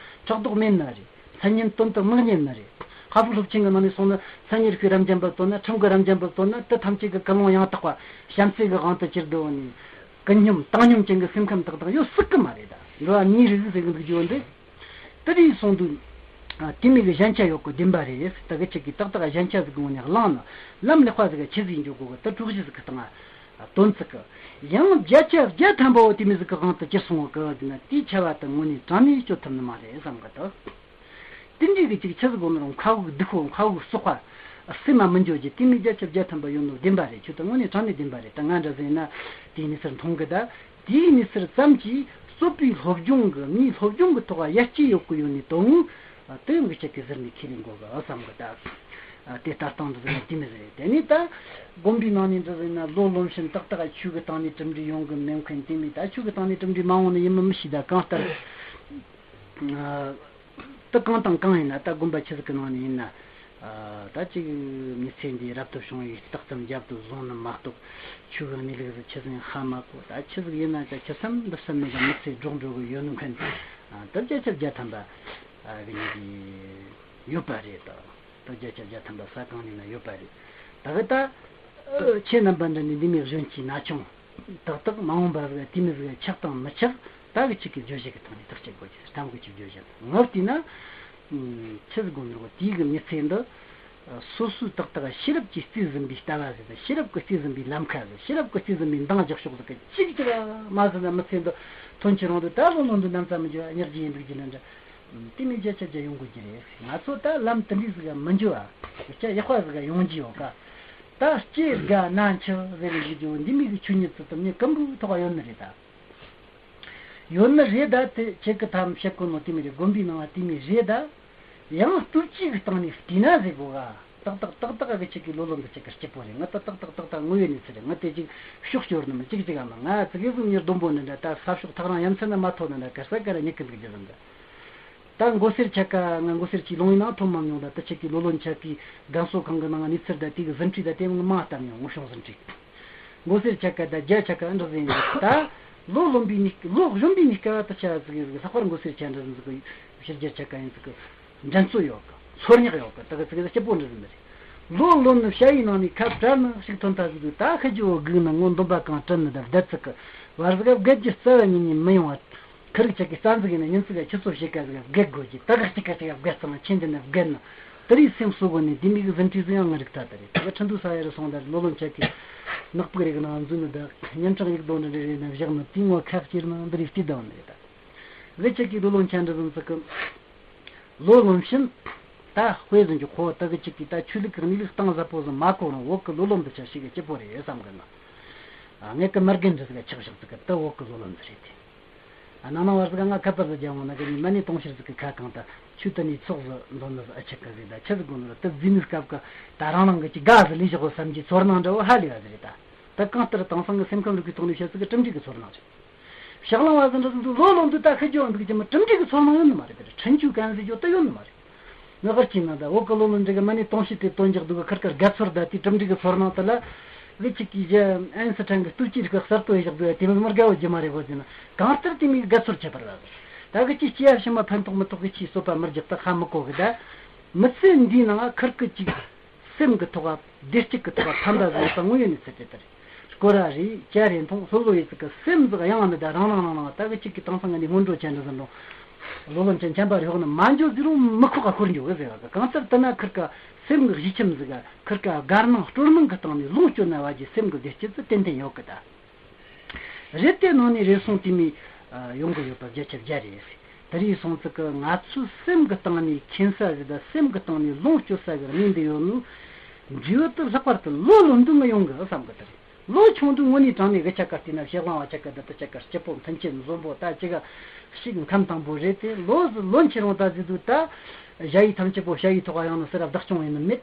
ཕྲག་དོག་མེད་ནི་རེད། མཚན་སྙན་དོན་དུ་མི་གཉེར་ནི་རེད། ཧྭ་ཧྥུ་སློབ་ཆེན་གི་ནང་ནས་སོང་ན་མཚན་སྙན་རིག་པའི་རབ་འབྱམས་པ་བཏོན་ན་ཁྲིམས་ཀྱི་རབ་འབྱམས་པ་བཏོན་ན་དེ་ཐམས་ཅད་ཀྱི་ཀུན་སློང་ཡང་དག་པ་བྱམས་བརྩེ་གི་དབང་དུ་གྱུར་འདུག་ནས། ཀུན་སྙོམས་བཏང་སྙོམས་ཅན་གྱི་སེམས་ཁམས་དག་དག་ཡོད་སྲིད་གི་མ་རེད་ད། འགྲོ་བ་མིའི་རིགས་ཟེར་གི་འདུག་རྒྱུ་འདི། དེ་རིང་སོང་དུས། ཨ། དེ་མིན་གྱི་ཞན་ཆ་ཡོད་གི་བདེན་པ་རེད། ད་གི་ཅིག་གིས་ཏག་ཏག་ཞན་ཆ་ཟིག་གི་ངོ་ནས་བླངས་ན་ལམ་ལེགས་པ་ཟིག་ག་ཆི་ཟིག་འཇུག་དགོས་གི། ད་དྲུག་གཞི་ཟིག་གི་སྟེང་ང་དོན་ཚིག་གི། ཡང་བརྒྱ་ཆ་བརྒྱ་ཐམ་པའོ་དེ་མིན་ཟིག་གི་དབང་དུ་གྱུར་སོང་བ་གི་ཟེར་ན། དེའི་ཆ་བ་དེ་དངོས་གནས་དྲང་གནས་གཅོད་ཐུབ་ནི་མ་རེད་བསམ་གི་འདུག། དེ་འདྲའི་གི་ཅིག་ཆི་ཟིག་དགོས་ནི་རུང་། མཁའ་དབུགས་སྡུག་པོ། མཁའ་དབུགས་བསོག་པ་སེམས་མ་མི་འཇོག་རྒྱུ་དེ་མིན་བརྒྱ་ཆ་བརྒྱ་ཐམ་པ་ཡོད་ནོ་བདེན་པ་རེད། ཁྱོད་ད་དངོས་གནས་དྲང་གནས་བདེན་པ་རེད། ད་ང་འདྲ་ཟིག་ཡིན་ན་དེའི་གནས་ཚུལ་མཐོང་གི། ད་དེའི་གནས་ཚུལ་ཙམ་གྱིས་རྩོད་པའི་སློབ་སྦྱོང་གི། མིའི་སློབ་སྦྱོང་གི་ཐོག་ལ་ཡར་སྐྱེད་ཡོད་གི་ཡོད་ནི་དོན་དངོས་དེ་ཡང་གི་ཅིག་གིས་ཟུར་ནས་ཁས་ལེན་དགོས་གི་བསམ་གི། ད་དེ་ལྟ་སྟངས་འདྲ་ཟིག་ཡང་དེ་མོ་ཟིག་རེད། དེ་ནས་ད་དགོན་པའི་ནང་ནས་འདྲ་ཟིག་ཡིན་ན་ལོ་ལོན་ཕྱིན་ཏག་ཏག་ཆོས་གི་སྟེང་ནས་གྲུབ་འབྲས་ཡོང་གི་མེད་མཁན། དེ་མིན་ད་ཆོས་གི་སྟེང་ནས་གྲུབ་འབྲས་མ་ཡོང་ནི་ཡིན་མིན་མི་ཤེས། ད་གང་ལྟར། ཨ། ད་གང་དང་གང་ཡིན་ན། ད་དགོན་པ་ཆི་ཟིག་གི་ནང་ནས་ཡིན་ན། ཨ། ད་ཅིག་མི་ཚེ་འདི་རབ་ཏུ་བྱུང་བའི་རྟགས་ཙམ་རྒྱབ་ཏུ་བཟུང་ནི་མ་གཏོགས། ཆོས་གི་གནས་ལུགས་ཟིག་ཆི་ཟིག་ཧ་མ་གོ། ད་ཆི་ཟིག་ཡིན་ན་ད་ཆི་བསམ་འདི་བསམ་མེད་ཀྱི་མི་ཚེ་འགྲོ་འགྲོ་གི་ཡོད་ནི་མཁན། ཨ། ད་བརྒྱ་ཆ་བརྒྱ་ཐམ་པ། ཨ། གི་ནི་གི་ཡོད་པ་རེད། ད་ད་བརྒྱ་ཆ་བརྒྱ་ཐམ་པ་ས་གང་ནས་ན་ཡོད་པ་རེད། ད་གི་ད་ཁྱེད་རྣམ་པ་འདྲ་ནི་འདི་མོ་གཞོན་སྐྱེས་ན་ཆུང་ཏག་ཏག་མ་འོངས་པ་ཟིག་དེ་མོ་ཟིག་ཆགས་དང་མི་ཆགས། ད་གི་ཅིག་གི་བརྗོད་གཞི་གི་ཐོག་ནས་ཐག་གཅོད་དགོས་ཀྱི། གཏམ་གི་ཅིག་བརྗོད་གཞི་ངས་བལྟས་ན། ཨ། ཆི་ཟིག་དགོས་ནོ་གོ། དེའི་གི་མི་ཚེ་འདི་སོ་སོའི་ཏག་ཏག་ཤེས་རབ་ཀྱིས་རྩིས་ཟིན་པའི་ལྟ་བ་ཟིག་དང་། ཤེས་རབ་ཀྱིས་རྩིས་ཟིན་པའི་ལམ་ཁ་ཟིག། ཤེས་རབ་ཀྱིས་རྩིས་ཟིན་པའི་འདང་རྒྱག་ཕྱོགས་ཟིག་གི་ཅིག་ཅིག་མ་ཟིན་ན་མི་ཚེ་འདི་ཐོན་གྱི་རུང་དུས། ད་ལོ་ལོན་དུས་ནམ་ཙམ་མི་འགྱུར་བ་ཉག་གི་ཡིན་འདུག་རྒྱུ་ནི་འདྲ། དེ་མིན་བརྒྱ་ཆ་བརྒྱ་ཡོང་དགོས་ཀྱི་རེད། ང་ཚོ་ད་ལམ་དེ་འདྲའི་ཟིག་ག་མི་འགྱུར་བ། བརྒྱ་ཆ་ཡག་པ་ཟིག་ག་ཡོང་རྒྱུ་ཡོད་ག། ད་སྐྱེ་རྒ་ན་འཆི་ཟེར་བའི་གི་ཆོས་ཉིད་ཚུལ་དུ་མྱི་ཀུན་པོའི་ཐོག་ཡོད་ནི་རེད་ད། ཡོད་ནི་རེད་ད། དེ་ཁྱེད་ཀྱི་ཐམ་བཤད་གོ་ནོ་དེ་མོ་རེད། དགོན་པའི་ནང་ལ་དེ་མོ་རེད་ད། ཡང་སྟོབས་ཀྱིས་གི་སྟེང་ནས་བལྟས་ན་ཟེར་གོ་ག། ཏག་ཏག་ཏག་ཏག་གི་ཅིག་གི་ལོ་ལོན་དུ་ཅིག་གི་སྐྱིད་པོ་རེད། ང་ད་ཏག་ཏག་ཏག་ཏག་དངོས་ཡོད་གནས་ཚུལ་རེད། ང་དེ་ཅིག་ཕྱོགས་སྐྱོར་ནི་མིན། ཅིག་ཅིག་ཨ་མ་ང་ཙི་གེ་ཟིག་མྱི་སྡོམ་པོ་ནི་འདྲ། ད་ས་ཕྱོགས་ཐག་རིང་ཡ་མཚན་ན་མ་ཐོན་ནི་འདྲ། ག་ས་ག་ར་མྱི་ཀུན་གི་རྒྱུ་ཟིག་འདྲ། ད་མགོ་སེར་ཆ་ག། ང་མགོ་སེར་ཅིག་ལུང་ཡིན་ན་ཐོན་མ་མྱོང་། ད་དེ་ཆ་གི་ལོ་ལོན་ཆ་གི་རྒན་གསོ་ཁང་གི་ནང་གནས་ཚུལ་ད་དེ་གི་ཟིན་བྲིས་ད་དེ་མང་ལྟ་མྱོང་། ངོ་བྱུང་ཟིན་བྲིས། མགོ་སེར་ཆ་ག་ད་རྒྱ་ཆ་ག་འདྲ་ཟིན་ཡིན། ད་ལོ་ལོན་པའི་ནི། ལོ་གཞོན་པའི་ནི་སྐབས་ད་ཆ་ཟིག་ལྷག་པར་མགོ་སེར་ཆ་འདྲ་ཟིག་གི་ཕྱི་རྒྱལ་ཆ་ག་ཡིན་ཟིག་གི་འགྲན་རྩོད་ཡོད་གི། ཚོར་སྙེག་ཡོད་གི། ད་གི་ཟིག་གི་སྐྱིད་པོ་འདྲ་ཟིག་མི་རེད། ལོ་ལོན་ནི་ཞ་ཡི་ནང་ནས་ཁ་བྲལ་ནི་ཞིག་ཐོན་ཐལ་ཟིག་དུས། ད་ཤི་རྒྱུ་བོ་སྒུག་ནི་ངོ་འདོན་པ་གང་དྲན་ནི་ད་བསྡད་ཟིག་གི་བར་ཟིག་ག་བསྒད་རྒྱུ་རྩ་བ་ཉིད་ནས་མི་ཡོང་བ། ཁི་རིག་ཆ་གི་རྩ་འཛུགས་ཡིན་ན་ཉིན་ཙིག་ག་ཁྱི་ཚོ་ཞིག་ག་ཟིག་བསྒད་དགོས་ཀྱི། ད་ག་གཅིག་ག་གཅིག་ག་བསྒད་ཙང་ཁྱི་འདི་ནི་བསྒད་ན། དེ་རིགས་སེམས་གསོ་དགོས་ནི་འདི་མིག་གི་ཟིན་བྲིས་ཟིག་ཡང་ང་རིག་ཐ་དེ་རེད། ད་ག་ཁྲིན་ཏུ་ས་ཡ་རུ་སོང་ད་ལོ་ལོན་ཆ་གི་ནག་པོ་རིག་ནང་འཛུལ་ནི་ད་སྙན་གྲགས་ཡིག་རྡོ་འདྲ་འདྲ་རེ་ན་བཞག་ནི་དེའི་ངོ་ཁ་སྐྱེར་ན་འདི་རིགས་བལྟས་ད་བ་ནི་རེད། ད་གི་ཆ་གི་ལོ་ལོན་ཆ་འདྲ་ཟིན་ཙིག་གི་ལོ་ལོན་ཕྱིན། ད་དཔེ་ཟིན་གྱི་ཁོ་ད་གི་ཅིག་གི་ད་ཆོས་ལུགས་གི་གནས་ལུགས་གཏིང་ཟབ་པོ་ཟིག་མ་གོ་རུང་བོད་གི་ལོ་ལོན་འདི་ཆ་ཞིག་གི་སྐྱིད་པོ་རེད་བསམ་གི་ན། ངས་གི་མ་རྒན་འདྲ་ཟིག་ག་ཆགས་བཞག་ཙིག་གི་ད་བོད་གི་ལོ་ལོན་འདི་རེད་དེ། ཨ། ནང་ནང་བར་ཟིག་ང་ཁ་པར་ཟིག་རྒྱབ་འོང་ན་གི་ནི་མ་ཎི་དུང་ཕྱུར་ཟིག་གི་ཁ་གང་ད་ཆུ་དུ་ནས་ཚོགས་ཟིག་འདོན་ནི་ཟིག་ཨ་ཆི་ག་ཟིག་ད་ཆི་ཟིག་དགོས་ནི་ར། དུ་རྫི་ནི་སྐབས་གི་ད་རང་རང་གི་ཅི་དགའ་ཟིག་ལས་བཞག་གོ་བསམ་གྱི་ཚོར་སྣང་འདྲ་བོ་ཧ་ལས་བ་ཟིག་རེད་ད། ད་གང་ལྟར་དེང་སང་གི་སེམས་ཁམས་ལུགས་ཀྱི་ཐོག་ནས་བཤད་ཟིག་གི་གྲུབ་འབྲས་གི་ཚོར་སྣང་རེད། ཕྱག་ལང་བ་ཟིག་འདྲ་ཟིག་འདུག་ལོ་ལོན་དུས་ད་ཤི་རྒྱུ་འདུག་ཅི་མི་གྲུབ་འབྲས་གི་ཚོར་སྣང་ཡོད་ནི་མ་རེད། དེར་འཕྲིན་བཅོལ་གན་ཟིག་རྒྱུ་ད་ཡོད་ནི་མ་རེད། ང་གར་གྱིས་ན་ད་བོད་གི་ལོ་ལོན་འདྲ་གི་མ་ཎི་དུང་ཕྱུར་དེ་དོན་རྒྱག་འདུག་གི་ཁིར་ཁིར་དགའ་ཚོར་ད་དེ་གྲུབ་འབྲས་གི་ཚོར་སྣང་དེ་ལ། གི་ཅིག་གིས་གཞི་ཨན་སི་ཁྲན་གི་སྟོབས་ཀྱིས་རིག་པ་གསར་གཏོད་བཞག་འདུག་ཡ་དེ་མི་མི་དགའ་བོ་རྒྱུ་མ་རེད་གོ་ཟེར་ན། གང་ལྟར་དེ་མིག་དགའ་ཚོར་ཁྱད་པར་བ་ཟེར། ད་གི་ཅིག་སྐྱེ་ཡ་ཕྱི་མ་ཕན་ཐོགས་མི་ཐོགས་གི་ཅིག་གསོད་པ་མི་རྒྱག་ད་ཧ་མི་གོ་གི་ད། མི་ཚེ་འདིའི་ནང་ཁིར་གི་ཅིག་སེམས་ཀྱི་ཐོག་བདེ་སྐྱིད་ཀྱི་ཐོག་ཕན་པ་ཟིག་ཡོད་པ་དངོས་ཡོད་གནས་ཚུལ་དེ་ལྟར། སྐོར་ར་རེད། ཇ་རེ་འཐུང་། ལྷོད་ལྷོད་ཡོད་ཚིག་གི་སེམས་ཟིག་གཡེང་བ་མི་ད་རང་རང་རང་རང་ད་གི་ཅིག་གི་དེང་སང་ང་ནི་སྔོན་འགྲོ་ཅན་འདྲ་ཟིག་འགྲོ། ལོ་ལོན་ཅན་ཆམ་པ་རེ་ཧོག་ནི་མ་འཇོག་ཟིག་རུང་མི་ཁོག་ག་ཁོར་འཇོག་གི་ཟེར་བ་གི། གང་ལྟར་དེ་ན་ཁིར་ཀ་སེམས་ཀྱི་གཞི་ཁྱིམ་ཟིག་ག་ཁིར་ཀ་དགའ་སྣང་སྤྲོ་སྣང་གི་སྟེང་ནས་ལོངས་སྤྱོད་ན་བ་གི་སེམས་ཀྱི་བདེ་སྐྱིད་ཟིག་ཏན་ཏན་ཡོད་གི་ད། རེད་དེ་ནང་ནས་རེ་ཟུང་དེ་མི་ཡོང་གི་ཡོད་པ་བརྒྱ་ཆ་བརྒྱ་རེད། དེ་རིང་སོང་ཙིག་གི་ང་ཚོའི་སེམས་ཀྱི་སྟེང་ནས་མཁྱེན་ས་ཟིག་དང་སེམས་ཀྱི་སྟེང་ནས་ལོངས་སྤྱོད་ས་གི་གནས་འདི་ཡོད་ནོ། འབྲས་བུ་དེ་ལྷག་པར་དུ་ལོ་ལོན་དུས་ངས་ཡོང་གི་བསམ་གི་དེ་རེད། ལོ་ཆུང་དུས་དངོས་གནས་དྲང་གནས་གི་ཆ་ག་བལྟས་ན་ཞེ་སླང་བ་ཆ་ག་ད་ལྟ་ཆ་ག་སྐྱིད་པོ་མཐུན་རྐྱེན་འཛོམས་པོ་ད་ཅི་ག་ཞིག་ཁམས་དང་པོ་རེད་དེ། ལོ་ཟིག་ལོན་ཆེ་རུང་ད་ཟིག་དུས་ད་ཞ་ཡི་ཐང་སྐྱིད་པོ་ཞ་ཡི་ཐོག་ག་ཡང་ན་སེ་ར་བདག་སྐྱོང་ཡིན་ནི་མེད།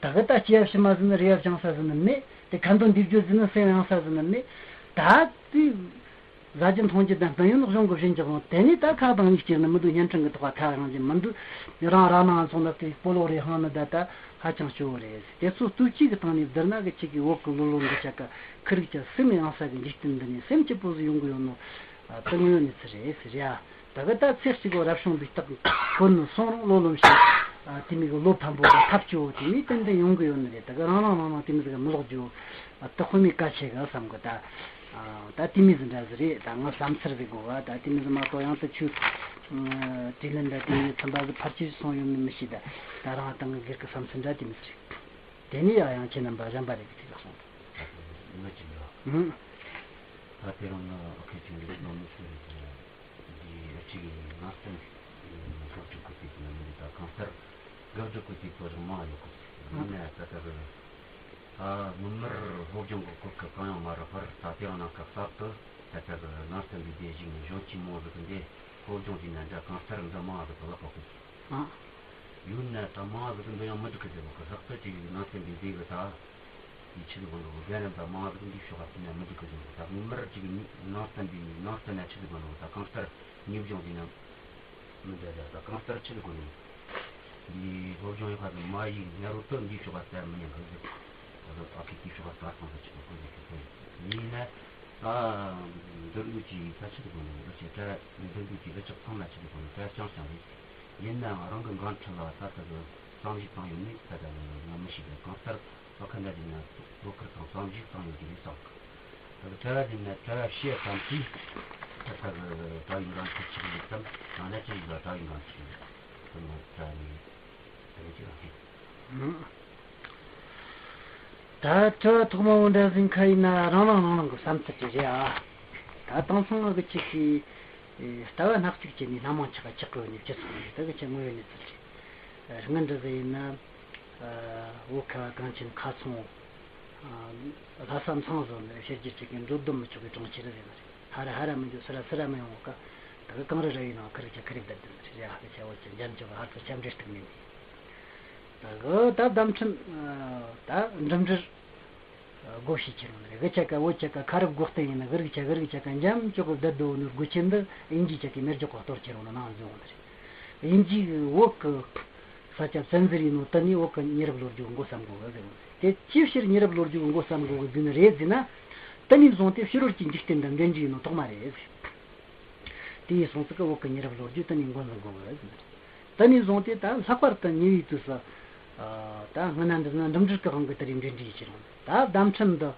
ད་གི་ད་སྐྱེ་བ་ཕྱི་མ་ཟིན་ན་རེ་བ་བཅང་ས་ཟིན་ནི་མེད། དེ་ཁ་འདོན་འདེབས་རྒྱུ་ཟིན་ན་སེམས་ཡང་ས་ཟིན་ནི་མེད། ད་དེ་ཟ་རྒྱུ་འཐུང་རྒྱུ་དང་སྨན་ཡོན་གཞུང་གི་བཞིན་གྱི་དབང་དེ་ནས་ད་ཁ་དང་མིག་ཅེར་ནི་མི་འདུག་བརྙན་འཕྲིན་གི་ཐོག་ཁ་གཡེང་རྒྱུ་མི་འདུག་རང་རང་ནང་སོང་ན་དེ་སྤོ་ལོ་རེ་འཕངས་ནི་ད་ད་ཧ་ཅང་སྐྱོ་བོ་རེད། དེ་ཚོ་སྟོབས་སྐྱེས་ཀྱི་སྟེང་ནས་བསྡུར་ན་གི་ཅིག་གི་བོད་ཀྱི་ལོ་ལོན་འདི་ཆ་ག་ཁི་རིག་ཅག་སེམས་ཡང་ས་གི་འཇིག་རྟེན་འདི་ནས་སེམས་སྐྱིད་པོ་ཟིག་ཡོང་གི་ཡོད་ནོ། ཨ། དེ་དངོས་ཡོད་གནས་ཚུལ་རེད་ཟེར་ཡ། ད་གི་ད་ཚེ་གཅིག་གོ་རབ་བྱུང་འདི་རྟག་གོན་ནས་སོང་རུང་ལོ་ལོན་ཞིག་ཨ། དེ་མིན་གི་ལོ་ཕམ་པོ་དང་ཐབས་སྐྱོ་བོ་དེ་མིན་ཏན་ཏན་ཡོང་གི་ཡོད་ནི་རེད། ད་གི་རང་རང་རང་རང་དེ་མིན་ཟིག་ག་མི་ལོག་རྒྱུ། ཨ། ད་དཔེ་མེད་གལ་ཆེ་གི་བསམ་གི་ད། ཨ། ད་དེ་མིན་ཟིག་འདྲ་ཟིག་རེད། ད་ང་བསམ་ཚུལ་ཟིག་གོ་བ་ད་དེ་མིན་ཟིག་མ་གཏོགས་ཡང་ད་ཆུ་ དྲིས་ལན་འདྲ་དེ་ནས་ཚན་པ་གི་ཕལ་ཆེར་སོང་ཡོད་མིན་མི་ཤེས། ད་ད་རང་དང་གི་སྒེར་གྱི་བསམ་ཚུལ་འདྲ་དེ་མི་ཤེས། དེ་ནས་ཡང་ཡང་ཁྱེད་རྣམ་པ་གཞན་པ་རེ་གི་ཐུགས་ལ་སོང་། ད་དུང་ངོ་ཅིག་ཡོད། ཧུམ། ད་དེ་རིང་ནི་ཨོ་ཁེ་ཅིང་ལི་ནོ་མི་སུ་རེད། འདི་ཨ་ཅིག་ནང་བསྟན་དགག་སྒྲུབ་ཀྱི་དུས་ཀྱི་ནང་མི་རེད། ད་གང་ལྟར་དགག་སྒྲུབ་ཀྱི་དུས་པོ་རང་མང་ཡོད་གི། ཡིན་ནའི་ད་ལྟ་གི་ད་སྔོན་མར་སློབ་སྦྱོང་གི་གོ་སྐབས་གང་ཡང་མ་རག་པར། ད་ལྟའི་ནང་སྐབས་གསར་དུ་ད་ལྟ་གི་ནང་བསྟན་པའི་སྡེ་ཞིག་ནས་གཞོན་སྐྱེས་མང་ཟིག་གི་འདི་སློབ་སྦྱོང་བྱས་ནས་འདྲ་གང་ལྟར་འདི་མང་ཟིག་གི་ལག་པ་ཁུག་ཨ། ཡོད་ན་ད་མང་ཟིག་གི་འདི་ཡང་མི་འགྲིག་གི་ཟེར་བ་གི། ལྷག་ཏུ་ཅིག་ནང་བསྟན་པའི་སྡེ་གི་ད་ཡིད་ཆེས་གོ་འགྲོ་གི་རྒན་རབས་ད་མང་ཟིག་གི་འདི་ཕྱོགས་ཁ་ཕྱིན་ན་མི་འགྲིག་གི་ཟེར་བ། ད་སྔོན་མར་ཅིག་ནང་བསྟན་པའི་ནང་བསྟན་ན་ཆེས་གོ་འགྲོ་གི། ད་གང་ལྟར་ཉིན་སྦྱོང་དེ་ན་མི་འདྲ་ཟེར། ད་གང་ལྟར་ཆེས་གོ་འགྲོ་གི། འདི་སློབ་སྦྱོང་ཡོད་པ་དང་མ་ཡིན་ཉ་རོ་ཏོ་འདི་ཕྱོགས་ཁ་ད་མི་ཉན་གི་ཟེར། ད་ཨ་ཁི་དེ་ཕྱོགས་ཁ་ད་ཚང་ད་ཆེས་གོ་འགྲོ་གི་ཟེར་གི། ཡིན་ན་ད་འདི་འདུག་ཅིག་ད་ཆེས་གོ་འགྲོ་གི། ད་འདི་འདུག་ཅིག་ལ་ཅག་ཚང་ན་ཆེས་གོ་འགྲོ་ད་ཅང་ཅང་རེད། ཡིན་ནའང་རང་གི་འགན་འཁྲི་ལ་ད་ལྟ་གི་བསམ་གཞིགས་བཏང་ཡོད་མེད་ད་ལྟ་གི་ང་མི་ཤེས་པས། གང་ལྟར་བོད་ཁ་འདྲ་ཞིག་ན་བོད་ཁུར་དང་བསམ་གཞིགས་བཏང་ཡོད་ཀྱི་རེད་བསམ་གི། ད་གི་གྲྭ་བ་ཞིག་ན་གྲྭ་བ་བཤད་ཙམ་གྱིས་ད་ལྟ་གི་གྲྭ་བའི་འགན་འཁྲི་ཆེ་གི་ཡོད་ཙམ། ཡང་ན་ཅི་ཞིག་ལ་གྲྭ་བའི་འགན་འཁྲི་ཡོད་ཙམ་ནོ། གྲྭ་ནི་ད་གི་ཅི་རང་ཧེ། ད་གྲྭ་བ་ཐོག་མ་བོ་འདྲ་ཟིན་ཁ་ཡིན་ན་རང་རང་རང་རང་གི་བསམ་ཚུལ་ཅིག་རེད་ཨ། ད་དེང་སང་གི་ཅིག་གི་ལྟ་བ་སྣ་གཅིག་བྱས་ནས་སྣ་མང་ཆགས་ཆགས་གི་ཡོད་ནས་ཅི་སོང་ནས། ད་གི་ཆེ་དངོས་ཡོད་གནས་ཚུལ་རེད། སྔོན་འདྲ་ཟིན་ཡིན་ན་བོད་ཁ་བ་གངས་ཅན་ཁ་ཚོང་ལྷ་ས་མཚང་བཟོ་ནས་བཤད་རྒྱུ་ཅིག་གི་འགྲོ་སྡོད་མི་ཆོག་གི་གྲོང་ཁྱེར་རེད་ཟེར་ནི་རེད། ཧ་ར་ཧ་ར་མི་འགྱོ་སི་ར་སི་ར་མི་ཡོང་གི། ད་གི་གངས་རི་ར་ཡིན་ནང་ཁུར་ཆ་ཁུར་རེ་བསྡད་དེ་ནི་རེད། ཧ་གི་ཆ་བོ་ཆེ་འཇམ་ཆོག་གི་ཧར་ཚོ་ཆ་འདྲེ་སྟུག་མིན་ནི། ད་གི་ད་བརྡ་འཕྲིན་ད་འགྲིམ་འགྲུལ་སྒོ་ཕྱེ་ཁྱེར་ཡོང་ནི་རེད། གི་ཆ་ག་བོད་ཆ་ག་ཁ་རུབ་སྒོ་གཏན་ཡིན་ན་གི་རིག་ཆ་གི་རིག་ཆ་ག་འཇམ་ཅོག་གི་བསྡད་དོ་ནི་སྒོ་ཆེན་འདི་དབྱིན་ཇི་ཆ་གི་མེ་སྒྱོགས་ག་གཏོར་ཁྱེར་ཡོང་ནི་ནང་འཛུལ་ཡོང་ནི་རེད། དབྱིན་ཇི་གི་བོད་གི་ས་ཆ་བཙན་འཛུལ་ཡིན་ནོ་དེ་ནི་བོད་གི་མྱི་རབས་ལོ་རྒྱུས་མགོ་བསམ་དགོས་གི་ཟེར་ཡོང་ནི་རེད། དེ་ཅིའི་ཕྱིར་མྱི་རབས་ལོ་རྒྱུས་མགོ་བསམ་དགོས་གི་ཟེར་ནི་རེད་ཟེར་ན། དེ་ནས་བཟུང་སྟེ་ཕྱི་རོལ་གྱི་འཇིག་རྟེན་དང་འབྲེལ་འདྲིས་ཡིན་ནོ་ཐོག་མ་རེད་ཟེར། དེ་ཡིན་སོང་ཙི་གི་བོད་གི་མྱི་རབས་ལོ་རྒྱུས་དེ་ནས་མགོ་འཛིན་དགོས་གི་ཟེར་ནི་རེད། དེ་ནས་བཟུང་སྟེ་ད་ལྷག་པར་དུ་ཉེ་བའི་དུས་སུ། ད་སྔོན་ན་འདི་ན་འགྲིམ་འགྲུལ་གྱི་དབང་གིས་དེ་རིགས་འབྲེལ་འདྲིས་ཡེད་ཀྱི་རུང་། ད་བརྡ་འཕྲིན་འདི་